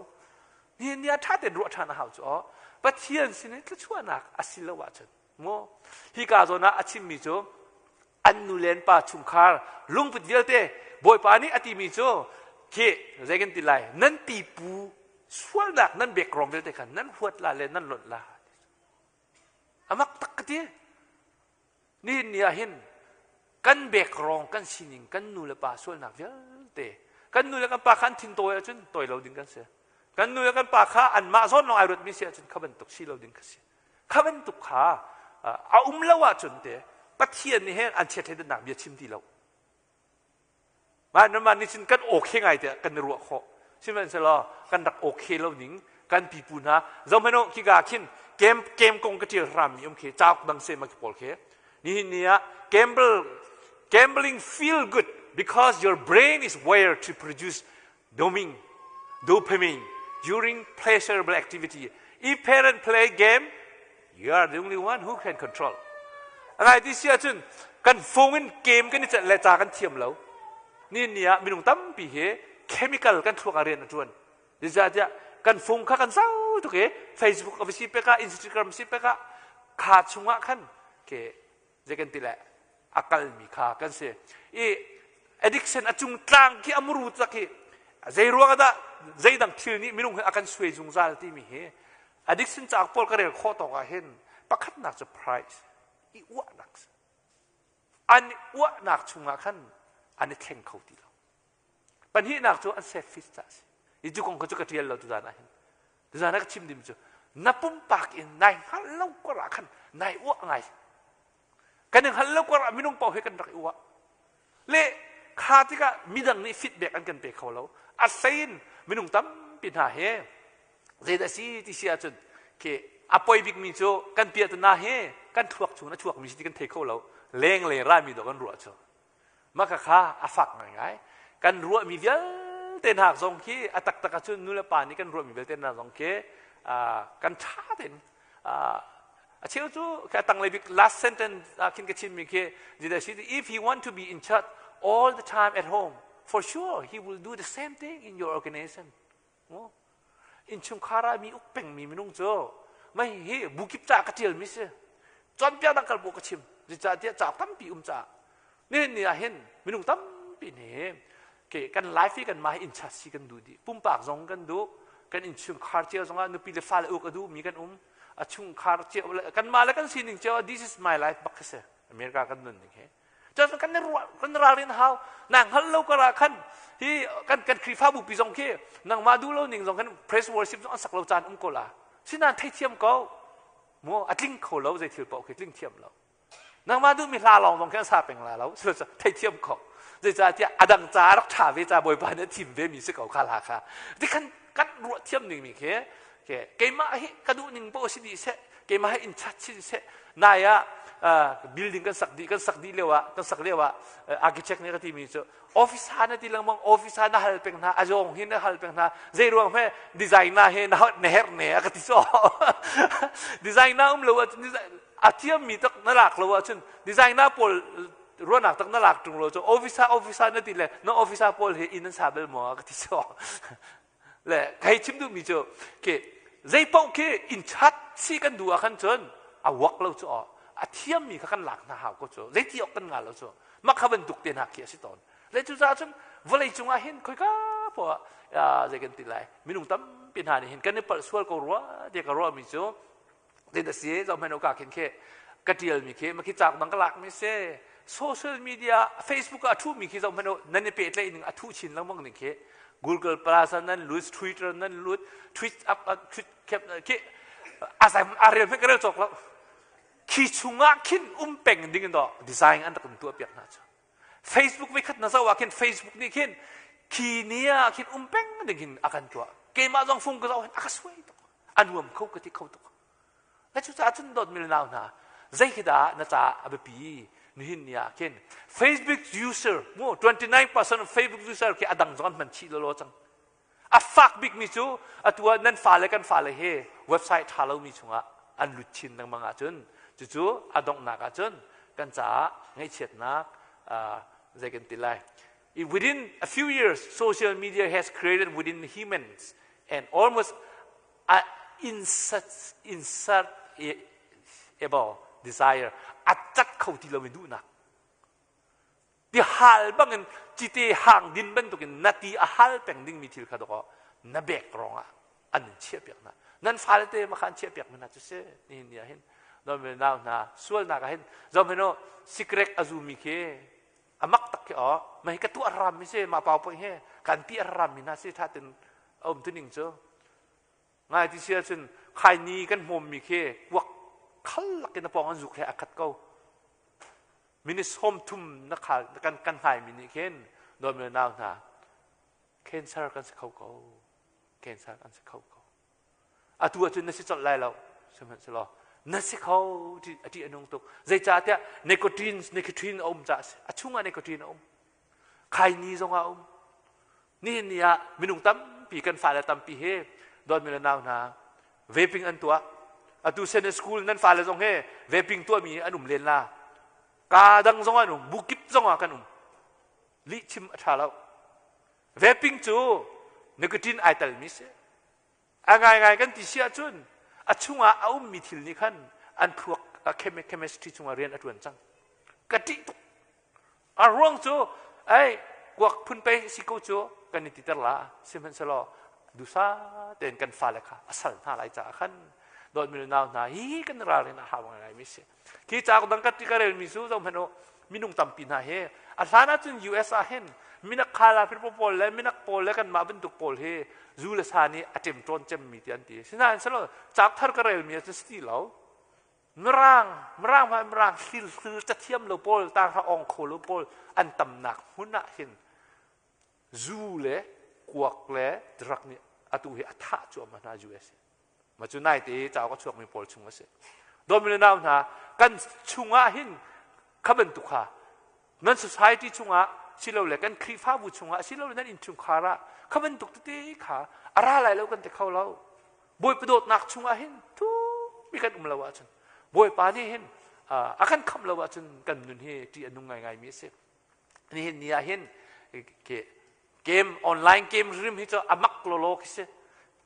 Nihin ni ah ṭha tein ruah ṭhan a hau cu aw. Pathian sin in thluachuahnak a si lo ahcun mu hika zawn ah a chimmi cu an nu le an pa chungkhar lungput vialte Bawipa nih a timi cu khi zei kan ti lai nan pipu sualnak nan background vialte kha nan huat la le nan lonh la amak tak ka ti nihin ni ah hin kan background kan sining kan nu le pa sualnak vialte kan nu le kan pa kha an thin tawi ahcun tawi lo ding kan si kan nu le kan pa kha anmah zawn lawng ai ruatmi si ahcun kha bantuk si lo ding ka si Kha bantuk kha a um lo ahcun te Pathian nih hin an chiat-hleidannak bia chim ti lo. Mah mah nih cun kan okay ngai tiah kan i ruah khawh. Sihmanhsehlaw kan rak okay lo ning kan pipu hna zohhmanh u khika khin game game kong ka ṭial hrammi um khi cauk dang se ma khi pawl khi nihin ni ah gamble gambling feel good because your brain is wired to produce dopamine, dopamine during pleasurable activity. If parent play game, you are the only one who can control. Angai ti si ahcun kan phone in game kan i celh le ca kan thiam lo. Ni ni ah minung tampi hi chemical kan thluak ah rian a tuan. Zeicahtiah kan phone kha kan zau tuk i Facebook a si pek ah Instagram si pek ah kha chungah khan ke zei kan ti le a kalmi kha kan si i addiction a cung tlang khi a muru tak hi zei ruang dah zeidang thil nih minung hi a kan suai zungzal timi hi addiction cauk pawl ka rel khawh tawk ah hin pakhatnak cu price i uahnak an uahnak chungah khan an i thleng kho ti lo Pahnihnak cu an selfish ca a si. Hi cu kong kha cu ka ṭial lo tuzan ah hin. Tuzan ah ka chim ding cu na pumpak in nai hngalh lo kor ah khan nai uah ngai. Kan i hngalh lo kor ah minung paoh he kan rak i uah. Le kha tikah midang nih feedback an kan pe kho lo. A hlei in minung tampi hna he zeidah si ti si ahcun khi a poi bikmi cu kan piahtana he kan thluak chung in a chuakmi si ti kan thei kho lo. Lenglei rami dawh kan ruah cu. Mah kha a fak ngaingai. Kan ruahmi vialte hna zong khi a taktak ahcun nulepa nih kan ruahmi vialte hna zong khi kan ṭha tein a cheu cu a tanglei bik last sentence ah khin ka chimmi khi if he want to be in charge all the time at home for sure he will do the same thing in your organization Innchungkhar ah mi uk pengmi minung cu mei hi bukip ca ka ṭialmi si. Cawnpiak dang kal bu ka chim. Zeicahtiah cauk tampi um caah. Nihin ni ah hin minung tampi nih ke kan life hi kanmah hi inn si kan duh dih. Pumpak zong kan duh. Kan innchungkhar cio zongah nupi le fale uk a duhmi kan um. A chungkhar cio kanmah le kan sining cio this is my life bak khi si. America kan nun ning hi. Cun kan ruah kan ralrin hau. Na hngal lo kar ah khan hi kan kan Khrihfabu pi zong khi nangmah duh lo ning zong khan praise worship zong an sak lo caan um ko la. Sinain theithiam ko. Mu a tling kho lo zei thil paoh khi tling thiam lo. Nangmah duhmi hla lawng zong khi an sa peng la lo. Theithiam ko. Zeicahtiah a dang ca rak ṭha ve ca Bawipa nih a thim ve mi si ko kha hla kha. Ti khan kan ruah thiam ning mi khi keimah hi ka duh ning paoh si dih seh keimah hi in chat sin seh nai ah building kan sak dih kan sak dih lio ah kan sak lio ah architect nih ka ti mi cu office ha na ti lengmang office ha na hal peng hna a zawng hi na hal peng hna zei ruang hme design na he na na herh ne a ka ti so design na um lo ah a thiam mi tak na lak lo ahcun design na pawl ruahnak tak na lak tung lo cu office office na ti le na office pawl he inn an sa bel maw ka ti so le kai chim duhmi cu ke zei paoh khi in chat si kan duh ah khan cun a wak lo cu a thiammi kha kan lak hna hau ko cu zeiti ok kan ngah lo cu mah kha bantuk te hna khi a si tawn le cucaah cun vawlei cungah hin khoika poah zei kan ti lai minung tampi hna nih hin kan i palh sual ko rua ti ka ruahmi cu Tin a si zohhmanh u ka khin khi ka ṭialmi khi ma khi cauk dang ka lakmi si social media Facebook ah a ṭhumi khi zohhmanh u nan i pehtlaih ning a thuh chin lengmang ning khi Google Plus ah nan lut Twitter nan lut tweet up tweet cap khi a zai a rel hmanh ka rel cawk lo khi chungah khin um peng ding in dawh design an rak in tuah piak hna cu Facebook voi khat na zoh ah khin Facebook nih khin khi ni ah khin um peng ding hin a kan tuah keimah zong fung ka zoh hin a ka suai tuk a nuam kho ka ti kho tuk na cucaah cun dawt mil nau hna zei khi dah na caah a biapi nihin ni ah khin Facebook user mu 29% of Facebook user khi a dang zong an hman chih lolo cang a fak bik mi cu atu ah nan fale kan fale he website tha lomi chungah. an lut chin lengmang ahcun cucu a donghnak ahcun kan caah ngaihchiatnak zei kan ti lai. Within a few years, social media has created within humans and almost insatiable desire a cat kho ti lomi duhnak ti hal bangin cite hang din bantukin na ti a hal peng dingmi thil kha dawk na bek rongah an in chiah piak hna. Nan fale te ma kha an chiah piak mi hna cu si. Nihin ni ah hin non nau hna sualnak ah hin zom hin sikrek a zumi khi a mak tak khi o ma hi ka tuah ram mi si ma pau poi he kan pi ram mi hna si tha tin a um tuning cu ngai ti sia cun khai ni kan hmawm mi khi kuak khal lakin a pong an zuk he a khat ko. Minute 30 na khal kan hngai mi nih khin dawt mi nau hna, cancer kan si kho ko, cancer kan si kho ko. Atu ahcun na si colh lai lo, sihmanhsehlaw na si kho ti a ṭih a nung tuk. Zeicahtiah nicotine a um caah a chungah nicotine a um, khaini zong a um. Nihin ni ah minung tampi, kan fale tampi he, dawtmi le nau hna, vaping an tuah. Atu Sunday school nan fale zong he vaping tuahmi an um len la. Ka dang zong an um, bukip zong ah kan um. Lih chim a ṭha lo. Vaping cu nicotine ai telmi si. A ngaingai kan ti si ahcun a chungah a ummi thil nih khan an thluak chemistry chungah rian a ṭuan cang. Ka ṭih tuk. A ruang cu ei kuak phun pei si ko cu kan i titer la. Sihmanhsehlaw dusa tein kan fale kha a sal hna lai caah khan dawtmi le nau hna, hi kan ralrin a hau ngaingai mi si. Khi cauk dang ka ka relmi cu zoh hmanh u, minung tampi hna hi a hlan ahcun US ah hin minak khala pawl le minak pawl le kanmah bantuk pawl hi zu le sa nih a ṭemṭawn cemmi ti an ti. Sinain selaw cauk thar ka relmi ahcun si ti lo. Mirang mirang hmai mirang hlil hlil cathiam lo pawl, tanghra ong kho lo pawl an tamnak hmun ah hin zu le kuak le drug nih atu hi a thah cuahmah hna US. Ma cu naite cauk a chuakmi pawl chung a si. Dawmi le nau hna, kan chungah hin kha bantuk kha nan society chungah silole kan Khrihfabu chungah silole nan innchungkhar ah kha bantuk tete kha a ra lai lo kan ti kho lo. Bawipa dawtnak chungah hin thupi kan um lo ahcun, Bawipa nih hin a kan khamh lo ahcun kan nun hi ṭih a nung ngaingaimi a si. Nihin ni ah hin game, online game rim hi cu a mak lawlaw khi si.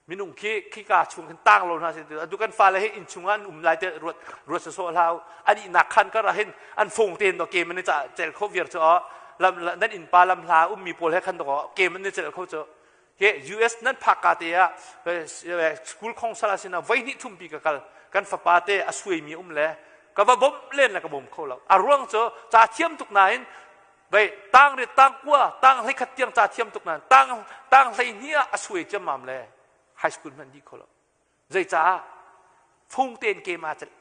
Minung khi khika chung khin tang lo hna si. Atu kan fale hi inn chungah an um lai te ruat ruat sawsawh hlah. An ihnak khan kar ah hin an phone tein do game an i cel kho viar cu lam nan innpa lam hla ummi pawl he khan do game an i cel kho cu. Ke US nan phak ka te ah school khong sala sin ah voi hnih thumpi ka kal. Kan fapa te a suaimi um le ka va bawmh len le ka bawm kho lo. A ruang cu ca thiam tuk nain vei tang rit, tang kua, tang hlei khat tiang ca thiam tuk nain tang 12 ah a suai ciammam le high school hmanh dih kho lo. Zeicaah? Phung tein game aa celh.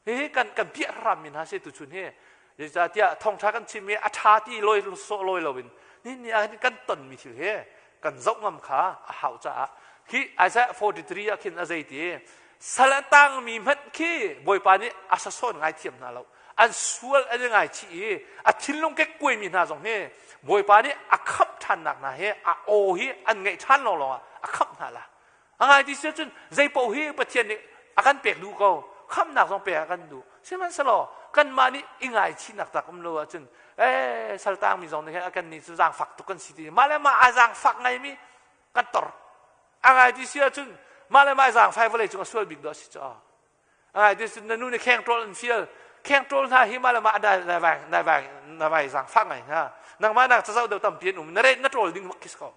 Hihi kan piah ram mi hna si tuchun hi. Zeicahtiah thawngṭha kan chim i a ṭha ti loi sawh loi loin ni ni ah kan tonmi thil hi kan zoh ngam kha a hau caah khi Isaiah 43 ah khin a zei ti sal a tangmi hmanh khi Bawipa nih a sasawn ngai thiam hna lo. An sual an i ngaichih i a thinlung kekkuaimi hna zong hi Bawipa nih a khamh ṭhannak hna hi a aw hi an ngaih ṭhan lawnglawng ah a khamh hna la. A ngai ti si cun zei paoh hi Pathian nih a kan pek duh ko, khamhnak zong pek a kan duh. Sihmanhsehlaw kanmah nih i ngaichihnak tak um lo ahcun ee saltangmi zong nih a kan nih cu zaangfak tuk kan si ti mah le mah a zaangfak ngaimi kan tor. A ngai ti si ahcun mah le mah zaangfai vawlei cung a sual bik dawh a si caah a ngai ti cun na nu nih kheng ṭawl an fial, kheng ṭawl hna hi mah le mah na vai zaangfak ngai hna. Nangmah nak cazoh deuh tampi an um, na re na ṭawl ding bak khi si ko.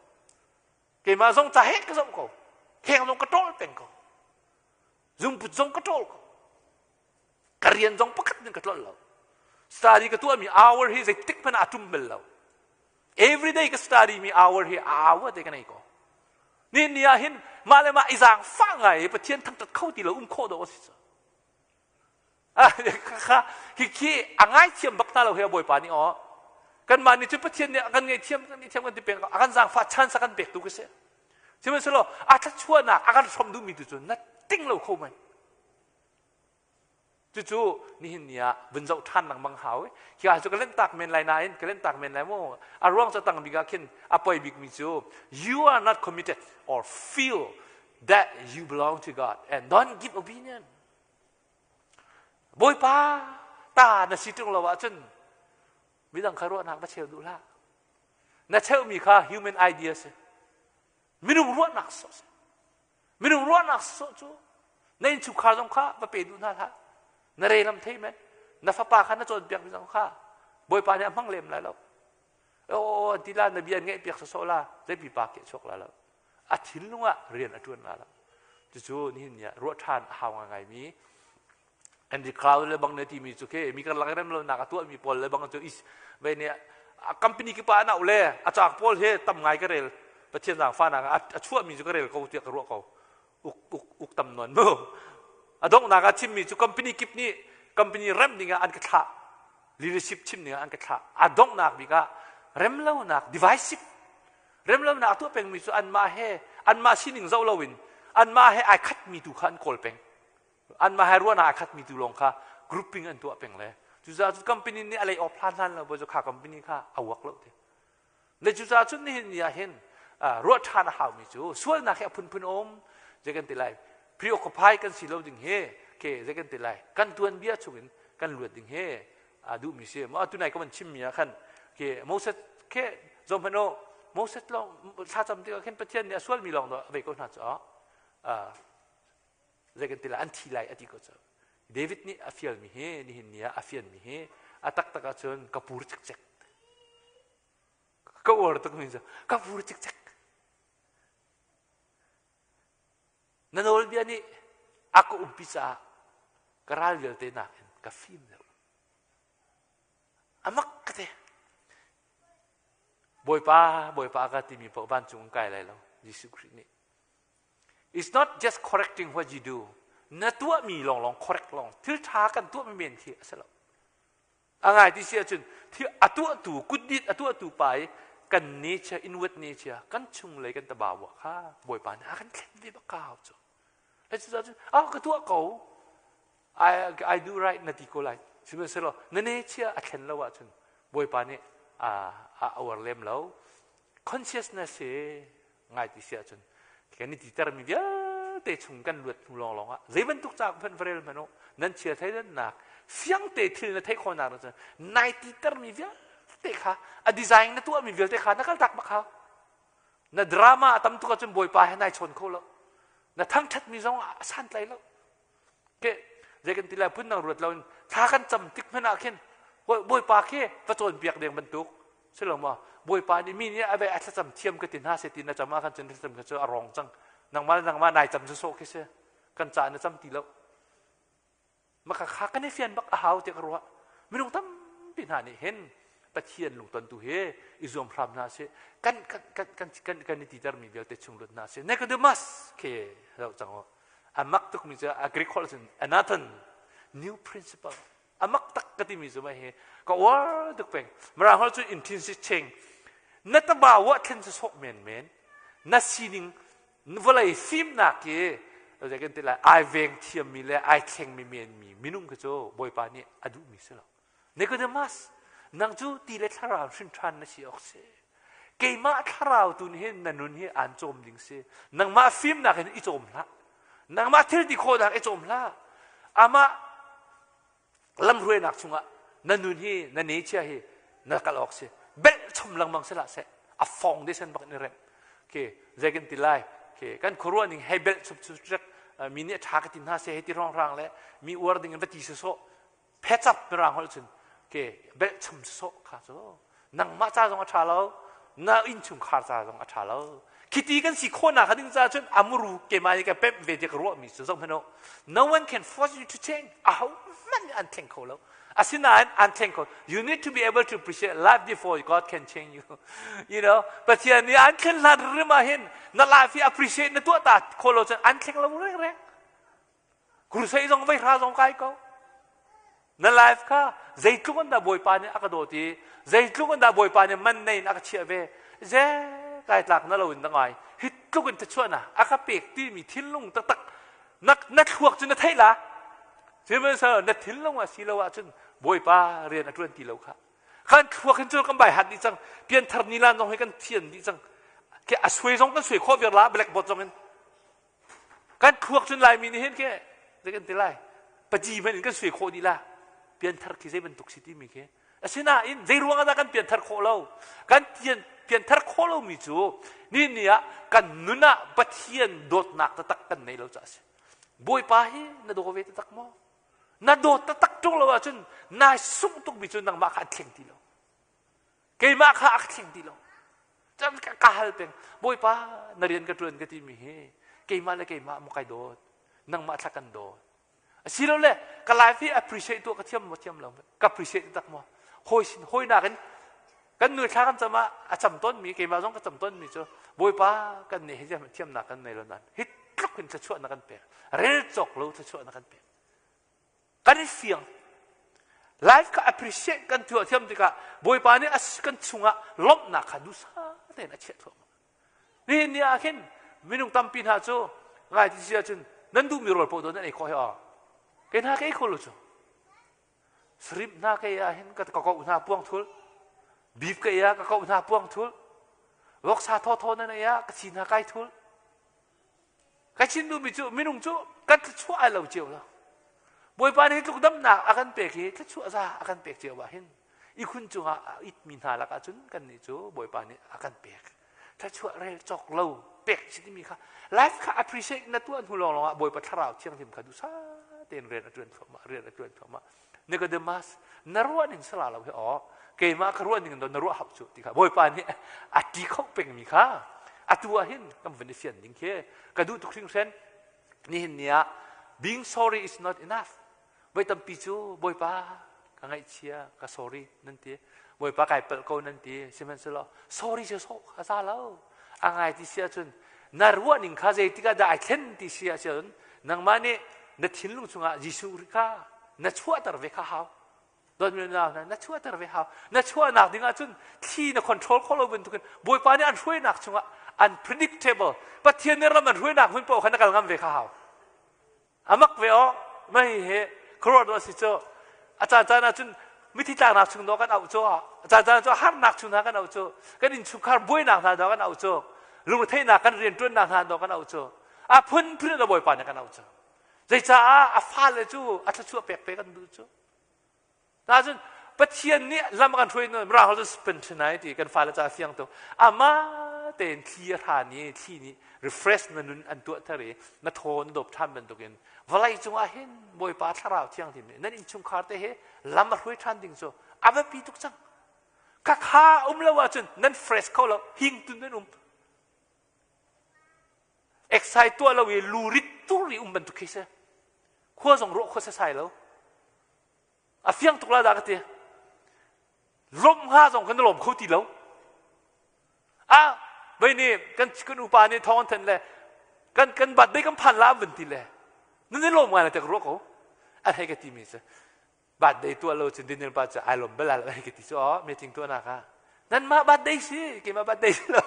Keimah zong ca he ka zoh ko, kheng zong ka ṭawl peng ko, zungput zong ka ṭawl ko, ka rian zong pakhat in ka tlolh lo. Study ka tuahmi hour hi zeitik hmanh ah a ṭum bal lo. Everyday ka study mi hour hi a hour te ka nei ko. Ni ni ah hin mah le mah i zaangfah ngai i Pathian thangṭhat kho ti lo um khawh dawh a si cu. Kha khi a ngaithiam bak hna lo hi a Bawipa nih aw. Kanmah nih cun Pathian nih a kan ngaihthiam, kan ngaihthiam kan ti peng, a kan zaangfah chance a kan pek tu ka si. Sihmanhsehlaw a thluachuahnak a kan hrawmh duhmi tu cu na ting lo kho men. Cucu nihin ni ah vun zoh ṭhan lengmang hau. Hi cu ka lentak men lai nain ka lentak men lai mu. A ruang cu tang bik ah khin a poi bikmi cu you are not committed or feel. that you belong to God and don't give opinion. Bawipa ta na si ṭung lo ahcun midang kha ruahnak va cheu duh hlah. Na cheuhmi kha human idea si. Minung ruahnak sawh si. Minung ruahnak sawh cu na innchungkhar zong kha va pe duh hna hlah. Na re lam thei men. Na fapa kha na cawnpiakmi zong kha Bawipa nih a hmang lem lai lo. Aw an ti la na bia an ngaihpiak sawsawh la zei pipa ke chuak la lo. A thinlung ah rian a ṭuan la lo. Cucu nihin ni ah ruah ṭhan a hau ngaingaimi Henry Cloud le bang ne timi cu khi mi karlak rem lonak a tuahmi pawl le bang cu is ve ne company ki pa an auh le a caak pawl he tam ngai ka rel Pathian zaangfahnak a chuahmi cu ka rel ko tiah ka ruah ko uk uk uk tam nawn mu a donghnak ah chimmi cu company kip nih company rem ding ah an ka thlah leadership chim ding ah an ka thlah a donghnak bik ah remlonak divisive remlonak a tuah pengmi cu anmah he anmah sining zoh loin anmah he ai khatmi tu kha an kawl peng anmah he ruahnak ai khatmi tu lawng kha grouping an tuah peng le cucaah cu company nih a lay off hlan hlan lo cu kha company kha a work lo ti Le cucaah cun nihin ni ah hin ruah ṭhan a haumi cu sualnak hi a phunphun a um. Zei kan ti lai? Preoccupy kan si lo ding hi ke zei kan ti lai? Kan tuanbia chungin kan luat ding hi a duhmi si. Maw tunai ka van chimmi ah khan ke Moses ke zom hmanh u Moses lawng thlacam tikah khin Pathian nih a sualmi lawng dah a vei ko hna cu zei kan ti lai an thi lai a ti ko cu. David nih a fialmi hi nihin ni ah a fianmi hi a taktak ahcun ka pur cikcek Ka uar tukmi cu ka pur cikcek. Na nawlbia nih a ka umpi caah ka ral vialte nakin ka fim deuh. A mak ka te. Bawipa, Bawipa ka timi paoh vancung an kai lai lo. Jesuh Khrih nih. It's not just correcting what you do. Na tuahmi lawnglawng correct lawng. Thil ṭha kan tuahmi men khi a si lo. A ngai ti si ahcun thil a tuahtu kutdit a tuahtu pa i kan nature inward nature kan chunglei kan tabawa kha Bawipa nih a kan thlen ve bak ka cu. Le cucaah cun ah ka tuah ko I, I do right na ti ko lai. Sihmanhsehlaw na nature a thlen lo ahcun Bawipa nih a a uar lem lo. Consciousness hi ngai ti si ahcun kan i titermi vialte chung kan luat hnu lawnglawng ah zei bantuk ca hmanh va rel hmanh u nan chia theidannak fiangte thil na theih khawhnak na cun nai titermi vialte kha a design na tuahmi vialte kha na kaltak bak hau na drama a tam tuk ahcun bawipa he nai chawn kho lo na thangṭhatmi zong a santlai lo Ke zei kan ti lai phun dang ruat loin thla kan cam tik hmanh ah khin Bawipa khi va cawnpiak ding bantuk si lo maw Bawipa nih mi nih a ve a thlacam thiam ka ti hna se ti na cam ah khan cun thlacam kha cu a rong cang nangmah le nangmah nai cam sawsawh khi si kan ca na cam ti lo maka kha kan i fian bak a hau tiah ka ruah minung tampi hna nih hin Pathian lungton tu hi i zuam hram hna sih kan kan kan kan kan kan i titermi vialte chung lut hna sih Nicodemus khi zoh cang u a mak tukmi cu a Greek holh cun another new principle a mak tak ka timi cu mah hi ka uar tuk peng mirang holh cu intrinsic change na taba wa thlen cu sok men men na sining vawlei fimnak hi zei kan ti lai ai veng thiammi le ai thlengmi menmi minung khi cu bawipa nih a duhmi si lo Nicodemus, nang cu ti le thlarau hrin ṭhan na si awk si. Keimah thlarau tu nih hin na nun hi aan cawm ding si. Nangmah fimnak in i cawm hlah. Nangmah thil ti khawhnak i cawm hlah. Amah lamhruainak chungah na nun hi na nature hi na kal awk si. Belh chom lengmang si hlah seh. A foundation bak in i remh. Ke zei kan ti lai? Ke kan khuaruah ning hei belh chup chu mi nih a ṭha ka ti hna seh hei ti rong le mi uar ding in va ti sawsawh phecap mirang holh cun ke belhchum sawh kha cu nangmah ca zong a ṭha lo na innchungkhar ca zong a ṭha lo khiti kan si khawhnak ding ca cun amuru keimah nih ka pemh ve ti ka ruahmi cu zoh hmanh u no one can force you to change aho hmanh nih an thleng kho lo asinain an thleng kho you need to be able to appreciate life before God can change you you know Pathian nih an thlen hlan rim ah hin na life hi appreciate na tuah ta kho lo cun an thleng lo reng reng Crusade zong vei hra zong kai ko. Na life kha zeitluk in dah Bawipa nih a ka dawt i zeitluk in dah Bawipa nih man nei in a ka chiah ve. Ze kai tlak na lo in na ngai. Hi tluk in thachuahnak a ka pek timi thinlung taktak na, na thluak cu na theih la. Sihmanhsehlaw na thinlung ah si lo ahcun Bawipa rian a ṭuan ti lo kha. Kan thluak hin cu kan bai hat dih cang. Pianthar nilan zong hi kan thian dih cang. Ke a suai zong kan suai khawh viar la blackboard zong in. Kan thluak cun Laimi nih hin ke zei kan ti lai? Paci hmanh in kan sui khawh dih la. Pianthar khi zei bantuk si timi khi. Asinain zei ruang ah dah kan pianthar khawh lo? Kan pianthar khawh lomi cu ni ni ah kan nun ah Pathian dawtnak taktak kan nei lo caah a si. Bawipa hi na daw ve taktak maw? Na dawt taktak ṭung lo ahcun nai sungh tukmi cu nangmah kha an thleng ti lo. Keimah kha a ka thleng ti lo. Cun ka hal peng, Bawipa na rian ka ṭuan ka timi hi keimah le keimah maw kai dawt, nangmah thla kan dawt. Asilole ka life hi appreciate tuah ka thiam maw thiam lo, ka appreciate tak maw? Hawi sin hawi nakin kan nu thla kan cam ah a cam tawnmi keimah zong ka cam tawnmi cu Bawipa kan nih hi thiamnak kan nei lo nain hi tluk in thluachuah na kan pek rel cawk lo thluachuah na kan pek kan i fiang life kha appreciate kan tuah thiam tikah Bawipa nih kan chungah lawmhnak kha duhsah tein a chiah thluahmah Nihin ni ah khin minung tampi hna cu ngai ti si ahcun nan duhmi rawl paoh nan ei khawh hi aw. Kei hna ka ei kho lo cu. Shrimp hna ka ei ah hin ka koh hna puang thul. Beef ka ei ah ka koh hna puang thul. Voksa thawthaw nan ei ah ka si hna kai thul. Ka chin duhmi cu minung cu kan thluachuah ai lo cio lo. Bawipa nih tluk damnak a kan pek hi thluachuah za a kan pek cio ah hin ihkhun cungah a itmi hna lakah cun kannih cu Bawipa nih a kan pek. Thluachuah rel cawk lo pek si timi kha life kha appreciate na tuah hnu lawng lawngah Bawipa thlarau thianghlim kha duhsah tein rian a ṭuan thluahmah rian a ṭuan thluahmah. Nicodemus na ruah ning sala lo hi aw keimah ka ruah ning na ruah hau cu ti kha Bawipa nih a ti kho pengmi kha atu ah hin kan vun i fian ding khi ka duh tuk hringhren nihin ni ah being sorry is not enough voi tampi cu Bawipa ka ngaihchia ka sorry nan ti Bawipa kai palh ko nan ti sihmanhsehlaw sorry cu so a za lo a ngai ti si ahcun na ruah ning kha zeitik ah dah ai thlen ti si ahcun nangmah nih na thinlung chungah Jesuh kha na chuahter ve kha hau dawtmi nau hna na chuahter ve hau na chuahnak ding ahcun thli na control kho lo bantukin Bawipa nih an hruainak chungah unpredictable Pathian nih ram an hruainak hmun paoh kha na kal ngam ve kha hau amak ve aw mei he khuaruah dawh si cu a caan caan ahcun mithi tlaknak chung dawh kan auh cu a caan caan cu harnak chung hna kan auh cu kan innchungkhar buainak hna dawh kan auh cu lungretheihnak kan rianṭuannak hna dawh kan auh cu a phunphun in Bawipa nih kan auh cu Zecaah a fale cu a thluachuah pek pe kan duh cu. Nacun Pathian nih lam a kan hruai mirang holh cu spontaneity kan fale ca fiang tuk. Amah tein thli a hran i thli nih refresh na nun an tuah thar i na thaw na dawp ṭhan bantukin vawlei cungah hin Bawipa Thlarau Thianghlim nih nan innchungkhar te he lam a hruai ṭhan ding cu a biapi tuk cang. Khakha um lo ahcun nan fresh kho lo, hing tun nan um. Exercise tuah lo i lurit tur i um bantuk khi si. Khua zong ruah khua sasai lo. A fiang tuk la dah ka ti. Lawmh hnga zong kan lawm kho ti lo. Ah, vei nih kan kan upa nih thawng an thanh le kan kan bat dei kan phan la an van ti le nan i lawm ngai le te ka ruah ko. An hei ka ti mi cu birthday tuah lo cun Daniel pa cu ai lawm bal lo ka ti cu aw meeting tuahnak ah nanmah birthday si keimah birthday si lo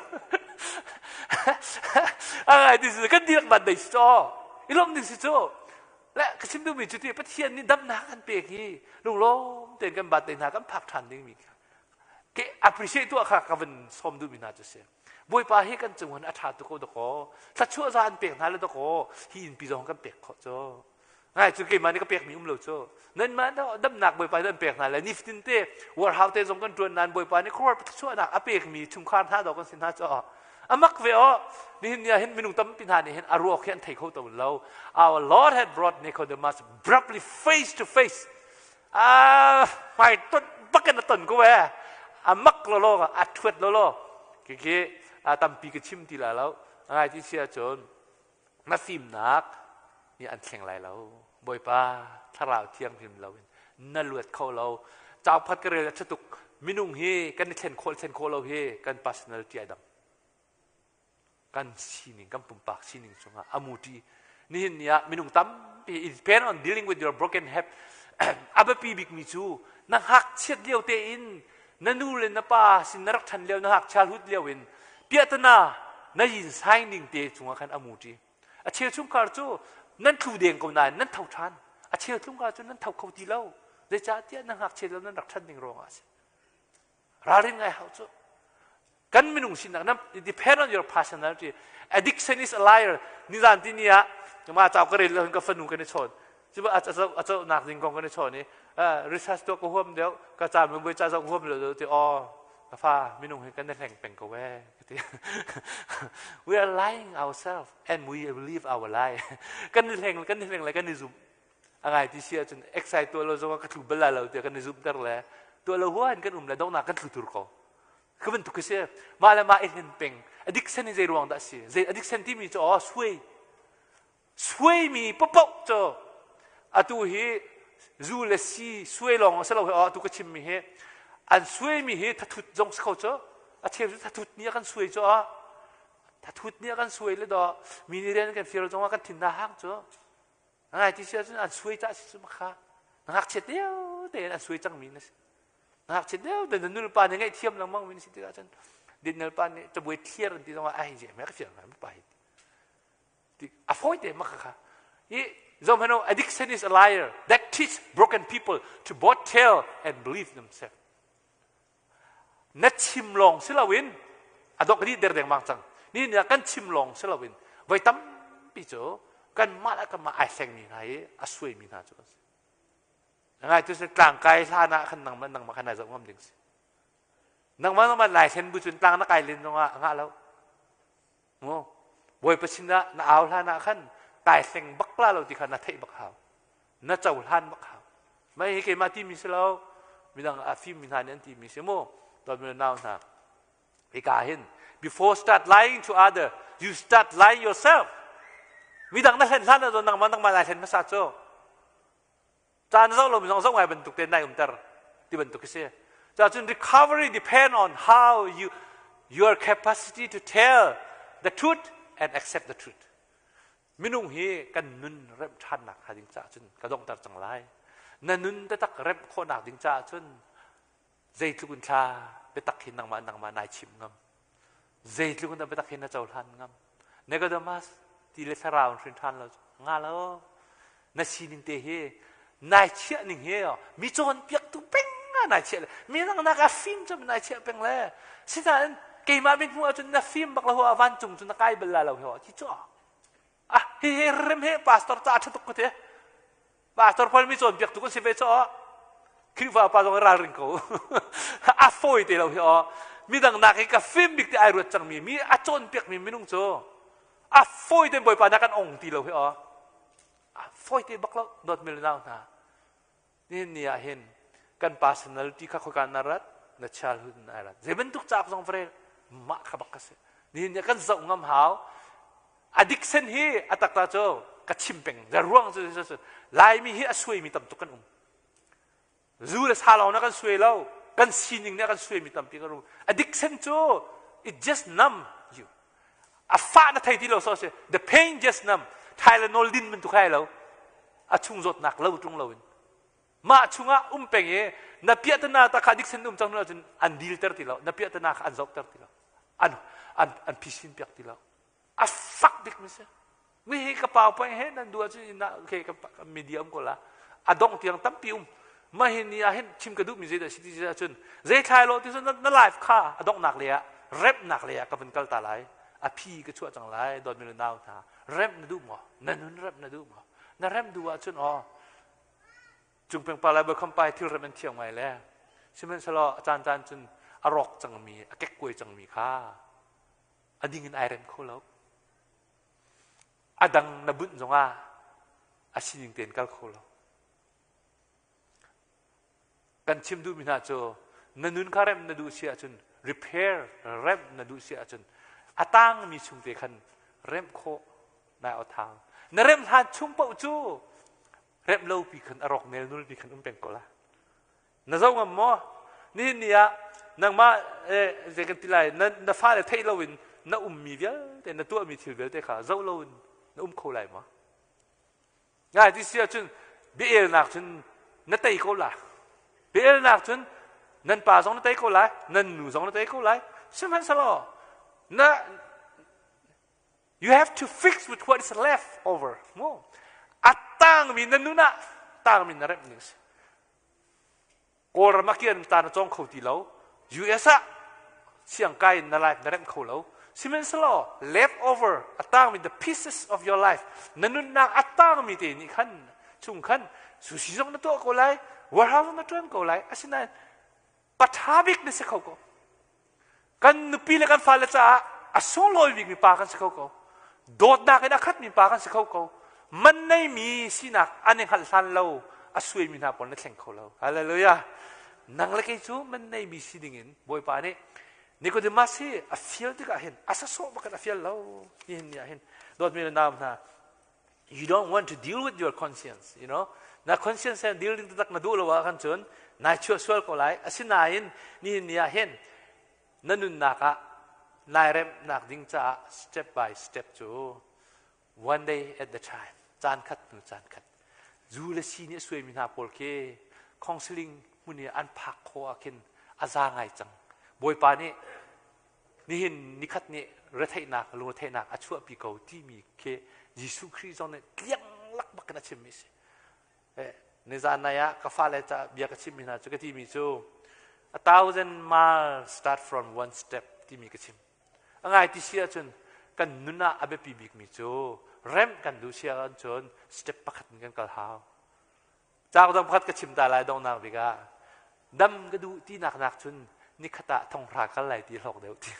a ti si kan dihlak birthday si cu aw i lawm ding si cu le ka chim duhmi cu ti Pathian nih damnak kan pek hi lunglawm tein kan birthday hna kan phak ṭhan dingmi ke appreciate tuah kha ka van sawm duhmi hna cu si Bawipa hi kan cung a ṭha tuk ko dakaw thluachuah za an pek hna le dakaw hi innpi zong kan pek khawh cu Ngai cu keimah nih ka pekmi um lo cu. Nanmah damnak Bawipa nih an pek hna le nifatin te warhau te zong kan ṭuan nain Bawipa nih khuaruah thluachuahnak a pekmi chungkhar hna dawh kan si hna cu. Amak ve aw. Nihin ni ah hin minung tampi hna nih hin a ruak hi an thei kho to lo. Our Lord had brought Nicodemus abruptly face to face. Ah, hmai ton bakin a ton ko eh. A mak lo lo, a thuat lo lo. Kiki tampi ka chim ti la lo. Ngai ti si ahcun na fimnak nih an thleng lai lo bawipa thlarau thianghlim lo in na luat kho lo cauk phat ka rel a ṭha tuk minung hi kan i thlen khawh thlen khawh lo hi kan personality ai dang kan sining kan pumpak sining cungah a muṭi nihin ni ah minung tampi it depend on dealing with your broken heart a biapi bikmi cu na ngakchiat lio tein na nu le na pa sin na rak ṭhan lio na ngakchia hlut lio in piahtana na yin saing ding te cungah khan a muṭi a cheu chungkhar cu nan tlu deng ko nain nan tho ṭhan a cheu chungkhar cu nan tho kho ti lo zeicahtiah na ngakchia lio nan rak ṭhan ding ruangah a si ralrin ngai hau cu kan minung sinak na depend on your personality addiction is a liar nizan ti ni ah. Ma cau ka rel lo ka fanu kan i chawn. Cuba a a co nak ding kong kan i chawn i research tuah ka huam deuh ka ca mi bui ca zong huam lo ti o ka fa minung hi kan hleng peng ko eh ti. We are lying ourselves and we believe our lie. Kan i hleng kan i hleng le kan i zum. A ngai ti si ahcun excite tuah lo zong ka tlu bal lo tiah kan i zumh ter le tuah lo huan kan um le donghnak kan tlu tur ko. Ka bantuk ka si. Mah le mah i hlen peng. Addiction hi zei ruang dah si? Zei addiction timi cu aw suai. Suaimi paohpaoh cu atu hi zu le si suai lawng a si lo hi aw atu ka chimmi hi an suaimi hi thathut zong si kho cu. A cheu cu thathut nih a kan suai cu aw. Thathut nih a kan suai le daw mi nih rian kan fir zong ah kan thin na hang cu. Ngai ti si ahcun an suai cah si cu makha. Na ngakchiat lio tein an suai cangmi na si. Ngakchia deuh te na nulepa nih ngaihthiam lengmang mi na si tikah cun Daniel pa nih cabuai thliar an ti zongah ai je me ka fiang ngai pa hi ti a fawi te mak kha i zom hano addiction is a liar that teach broken people to both tell and believe themselves. Na chim lawng si loin a dok dih der dengmang cang ni ni kan chim lawng si loin voi tampi cu kan mah le kan mah ai hleng mi hna i a suai mi hna cu kan si. Ngai tu tlang kai hlan ah khan nangmah nangmah khan nai zoh ngam ding si. Nangmah nangmah lai thlen bu cun tlang na kai len zong ah ngah lo. Mu Bawipa sin ah na au hlan ah khan kai hleng bak la lo ti kha na theih bak hau. Na co hlan bak hau. Mai hi keimah ti mi si lo. Midang a fim mi hna nih an ti mi si mu. Dawt mi nau hna. Hika hin before start lying to other you start lying yourself. Midang na hlen hlan ah nangmah nangmah nai hlen hmasa cu. Caan zoh lomi zong zoh ngai bantuk te nai umter ti bantuk khi si. Cun recovery depend on how you your capacity to tell the truth and accept the truth. Minung hi kan nun remh ṭhannak hnga ding caah cun ka donghter cang lai. Na nun taktak remh khawhnak ding caah cun zeitluk in thla biatak hin nangmah nangmah nai chim ngam. Zeitluk in dah biatak hin na cohlan ngam. Nicodemus ti le thlarau in hrin ṭhan lo nga lo. Na sining te hi nai chiah ning hi mi cawnpiaktu peng ah nai chiah le mi dang nak a fim cem nai chiah peng le sinain keimah min hmuh ahcun na fim bak lo a vancung cu na kai bal la lo hi ti cu ah hi hi rem he pastor ca ṭha tuk ko te. Pastor pawl mi cawnpiaktu kan si ve caw. Khrihfa pa zong ralring ko. A fawi te lo hi aw. Midang nak hi ka fim bik ti ai ruat cangmi mi a cawnpiakmi minung cu a fawi te Bawipa na kan ong ti lo hi aw. A fawi te bak lo dawt mi le nau hna. Nihin ni ah hin kan personality kha khoika na rat na childhood na rat. Zei bantuk cauk zong va rel mah kha bak ka si. Nihin ni kan zoh ngam hau. Addiction hi a takta cu ka chim peng. Ruang cu Laimi hi a suaimi tam tuk kan um. Zu le sa lawng na kan suai lo. Kan sining nih a kan suaimi tampi kan um. Addiction cu it just numb you. A fah na thei ti lo so si. The pain just numb. Tylenol din bantuk hai lo. A chung zawtnak lo tung lo in. Mah chungah um peng i na piahtana ta kha addiction um cang hnu ahcun an deal ter ti lo. Na piahtana kha an zohter ti lo. An an an phisin piak ti lo. A fak bik mi si. Mi hi ka PowerPoint he nan duh ahcun inn ah okay ka media um ko la. A dongh tiang tampi um. Mah hi ni ah hin chim ka duh mi zeidah si ti ahcun zei thlai lo ti cun na life kha a donghnak lei ah remnak lei ah ka vun kal ta lai. A phi ka chuah cang lai dawt mi le nau hna. Remh na duh maw? Na nun remh na duh maw? Na remh duh ahcun aw Cungpeng pa lai pai thil rem an thiam ngai le sihmanhsehlaw a caan caan cun a rawk cangmi a kekkuai cangmi kha a ding in ai rem kho lo. A dang na bunh zongah a sining tein kal kho lo. Kan chim duhmi hna cu na nun kha rem na duh si ahcun repair remh na duh si ahcun a tangmi chung te khan remh khawh nai awthang. Na remh hlan chung paoh cu remh lo pi khan a rawk nelnul pi khan um peng ko la. Na zo ngam maw? Nihin ni ah nangmah zei kan ti lai na na fale theih loin na ummi vialte na tuahmi thil vialte kha zoh loin na um kho lai maw? Ngai ti si ahcun bia-elnak cun na tei ko la. Bia-elnak cun nan pa zong na tei ko lai, nan nu zong na tei ko lai. Sihmanhsehlaw na you have to fix with what is left over. Mu. A tangmi na nun ah tangmi na remh ning si. Kawlram ah kian ta na cawng kho ti lo. US ah siangkai in na life na remh kho lo. Sihmanhsehlaw leftover a tangmi, the pieces of your life, na nunnak a tangmi te nih khan chung khan sushi zong na tuah ko lai, warehouse na ṭuan ko lai. Asinain paṭha bik na si kho ko. Kan nupi le kan fale caah a sunglawi bikmi pa kan si kho ko. Dawtnak in a khatmi pa kan si kho ko. Man neimi sinak an i hngalh hlan lo a suaimi hna pawl na thleng kho lo. Hallelujah. Nang le kei cu man neimi si dingin Bawipa nih Nicodemus hi a fial tikah hin a sasawh bakin a fial lo. Nihin ni ah hin dawtmi le nau hna, you don't want to deal with your conscience. Na conscience he deal ding taktak na duh lo ah khan cun nai chuah sual ko lai. Asinain nihin ni ah hin na nunnak ah nai remnak ding caah step by step cu one day at the time, caan khat hnu caan khat. Zu le si nih a suaimi hna pawl khi counseling hmun i an phak khawh ah khin a za ngai cang. Bawipa nih nihin nikhat nih retheihnak, lungretheihnak a chuahpi ko timi khi Jesuh Khrih zong nih tliang lak bak in a chimmi si. Nizan nai ah ka fale ca bia ka chimmi hna cu ka timi cu "1,000 miles start from one step" timi ka chim. A ngai ti si ahcun kan nun ah a biapi bikmi cu remh kan duh si ahcun step pakhat in kan kal hau. Cauk dang pakhat ka chim ta lai donghnak bik ah dam ka duh tinak nak cun nikhat ah thonghra kal lai ti hlawk deuh ti.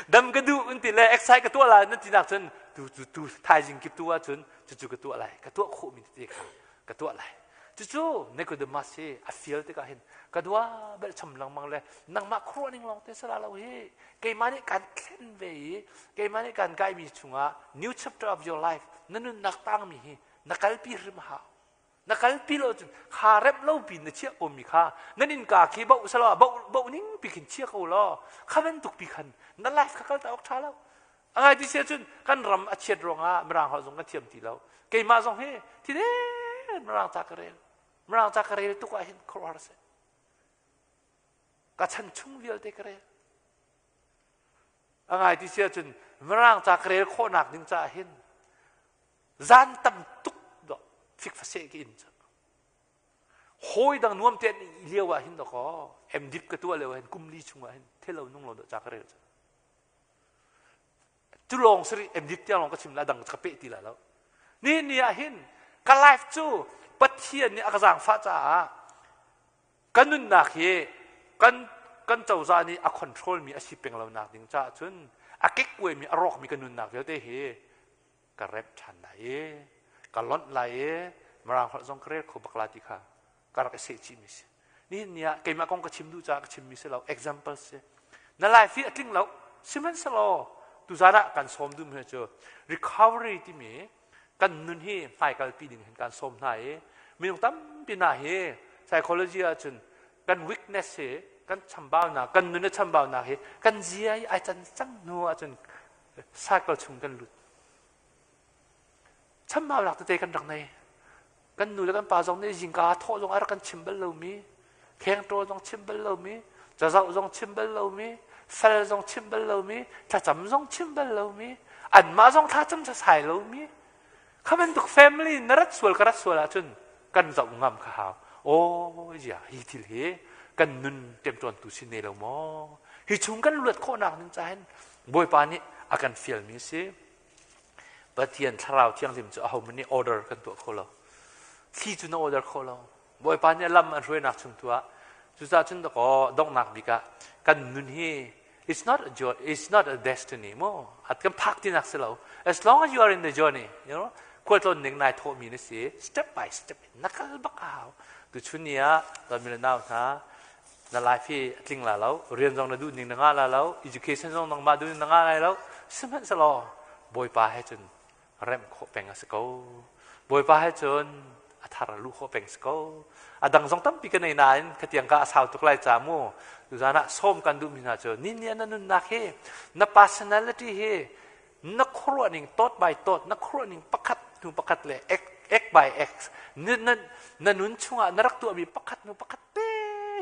Dam ka duh un ti le exercise ka tuah lai nan ti nak cun tu tu tu thaizing kip tu ahcun cucu ka tuah lai, ka tuah khawh mi tete kha ka tuah lai. Cucu Nicodemus hi a fial tikah hin ka dua bel cham lengmang le nangmah khuaruah ning lawng te sala lo hi, keimah nih kan thlen ve i keimah nih kan kai mi chungah new chapter of your life, na nunnak tangmi hi na kalpi hrim hau. Na kalpi lo cun kha rep lo pin na chiah ko mi kha nan innka khi boh salo boh boh ning pi khin chia ko law kha bantuk pi khan na life kha kal ta awk tha lo. A ngai ti sia cun kan ram a chiat ruangah mirang holh zong kan thiam ti lo. Keimah zong hi thi mirang ca ka rel, mirang ca ka rel tuk ah hin khuaruahhar si. Ka chan chung vialte ka rel. A ngai ti sia cun mirang ca ka rel khawhnak ding caah hin zan tam tuk do fikfaseh ki in cu hawi dang nuam te i lio ah hin dakaw MDip ka tuah lio hin kum li chung ah hin thelo nung lo do ca ka rel cu cu lawng sari MDip tiang lawng ka chim la, dang ka pe ti la lo. Ni ni ah hin ka life cu Pathian nih a ka zaangfah caah kan nunnak hi kan cozah nih a control mi a si peng lo nak ding caah cun a kekkuai mi, a rawk mi ka nunnak vialte hi ka remh ṭhan lai i ka lonh lai i Mirang holh zong ka rel kho bak la ti kha ka rak i seh chihmi si. Nihin ni ah keimah kong ka chim duh caah ka chimmi si lo, example si. Na life hi a tling lo, sihmanhsehlaw tuzan ah kan sawm duhmi cu recovery timi kan nun hi hmaikalpi ding hin kan sawm hna i minung tampi hna hi psychology ahcun kan weakness hi, kan chambaunak, kan nun a chambaunak hi kan zia i ai can cang hnu ahcun cycle chung kan lut. Chambaunak tete kan rak nei. Kan nu le kan pa zong nih zingka thawh zong a rak kan chim bal lomi, khengṭawl zong chim bal lomi, cazoh zong chim bal lomi, fel zong chim bal lomi, thlacam zong chim bal lomi, anmah zong thlacam sasai lomi. Kha bantuk family na rat sual ka rat sual ahcun kan zoh ngam kha hau. Aw zia hi thil hi kan nun ṭemṭawntu si ne lo maw? Hi chung kan luat khawhnak ding cahin Bawipa nih a kan fialmi si. Pathian Thlarau Thianghlim cu ahohmanh nih order kan tuah kho lo. Thli cu na order kho lo. Bawipa nih lam an hruainak chung tu ah cucaah cun dakaw donghnak bik ah kan nun hi it's not a joy, it's not a destiny mo at kan phak tinak si lo. As long as you are in the journey, khualtlawn ning nai thawhmi na si, step by step na kal bak a hau. Tuchun ni ah ton mi nau hna, na life hi a tling la lo, rian zong na duh ning na ngah la lo, education zong nangmah duh ning na ngah lai lo, sihmanhsehlaw Bawipa he cun remh khawh peng a si ko. Bawipa he cun a thar a luh khawh peng si ko. A dang zong tampi ka nei nain khatiang ka a sau tuk lai ca mu. Tuzan ah sawm kan duhmi hna cu ni ni na nunnak hi, na personality hi, na khuaruah ning thought by thought, na khuaruah ning pakhat hnu pakhat le x, x by x na, na, na nun chungah na rak tuahmi pakhat hnu pakhat te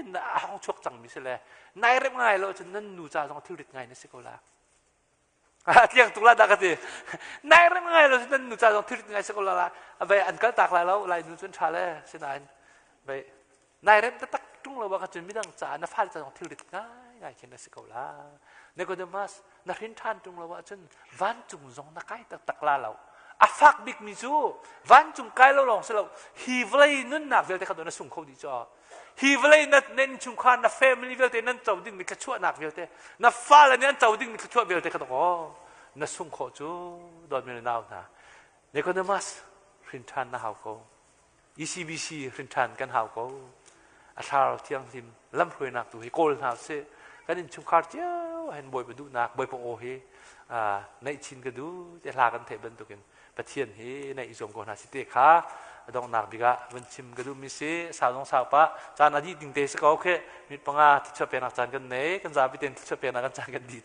na a hong chuak cangmi si le nai rem ngai lo cun nan nu ca zong thilrit ngai na si ko la. Tliang tuk la dah ka ti. Nai rem ngai lo nan nu ca zong thilrit ngai si ko la la. Vai an kal tak lai lo, lai nu cun ṭha le sinain vai nai rem taktak ṭung lo ba ka cun midang ca na fale ca zong thilrit ngai. Ngai khin a si ko la. Nicodemus, na hrin ṭhan ṭung lo ahcun vancung zong na kai taktak la lo. A fak bikmi cu vancung kai lo lawng si lo, hi vawlei nunnak vialte kha na sung kho dih cu. Hi vawlei na nan chungkhar na family vialte nan co dingmi thluachuahnak vialte, na fale nih an co dingmi thluachuah vialte kha aw na sung khawh cu dawtmi le nau hna. Nicodemus, hrin ṭhan na hau ko. ECBC hrinṭhan kan hau ko. A thlarau thianghlim lamhruainak tu hi kawl hna usih. Kan innchungkhar cio hin Bawipa duhnak, Bawipa aw hi naih chin ka duh ti hla kan theih bantukin Pathian hi naih i zuam ko hna si te kha a donghnak bik ah vun chim ka duhmi si. Sau zong sau pah caan a dih ding te si ko khi minute panga thluachuah peknak caan kan nei kan zapi tein thluachuah peknak kan caan kan dih.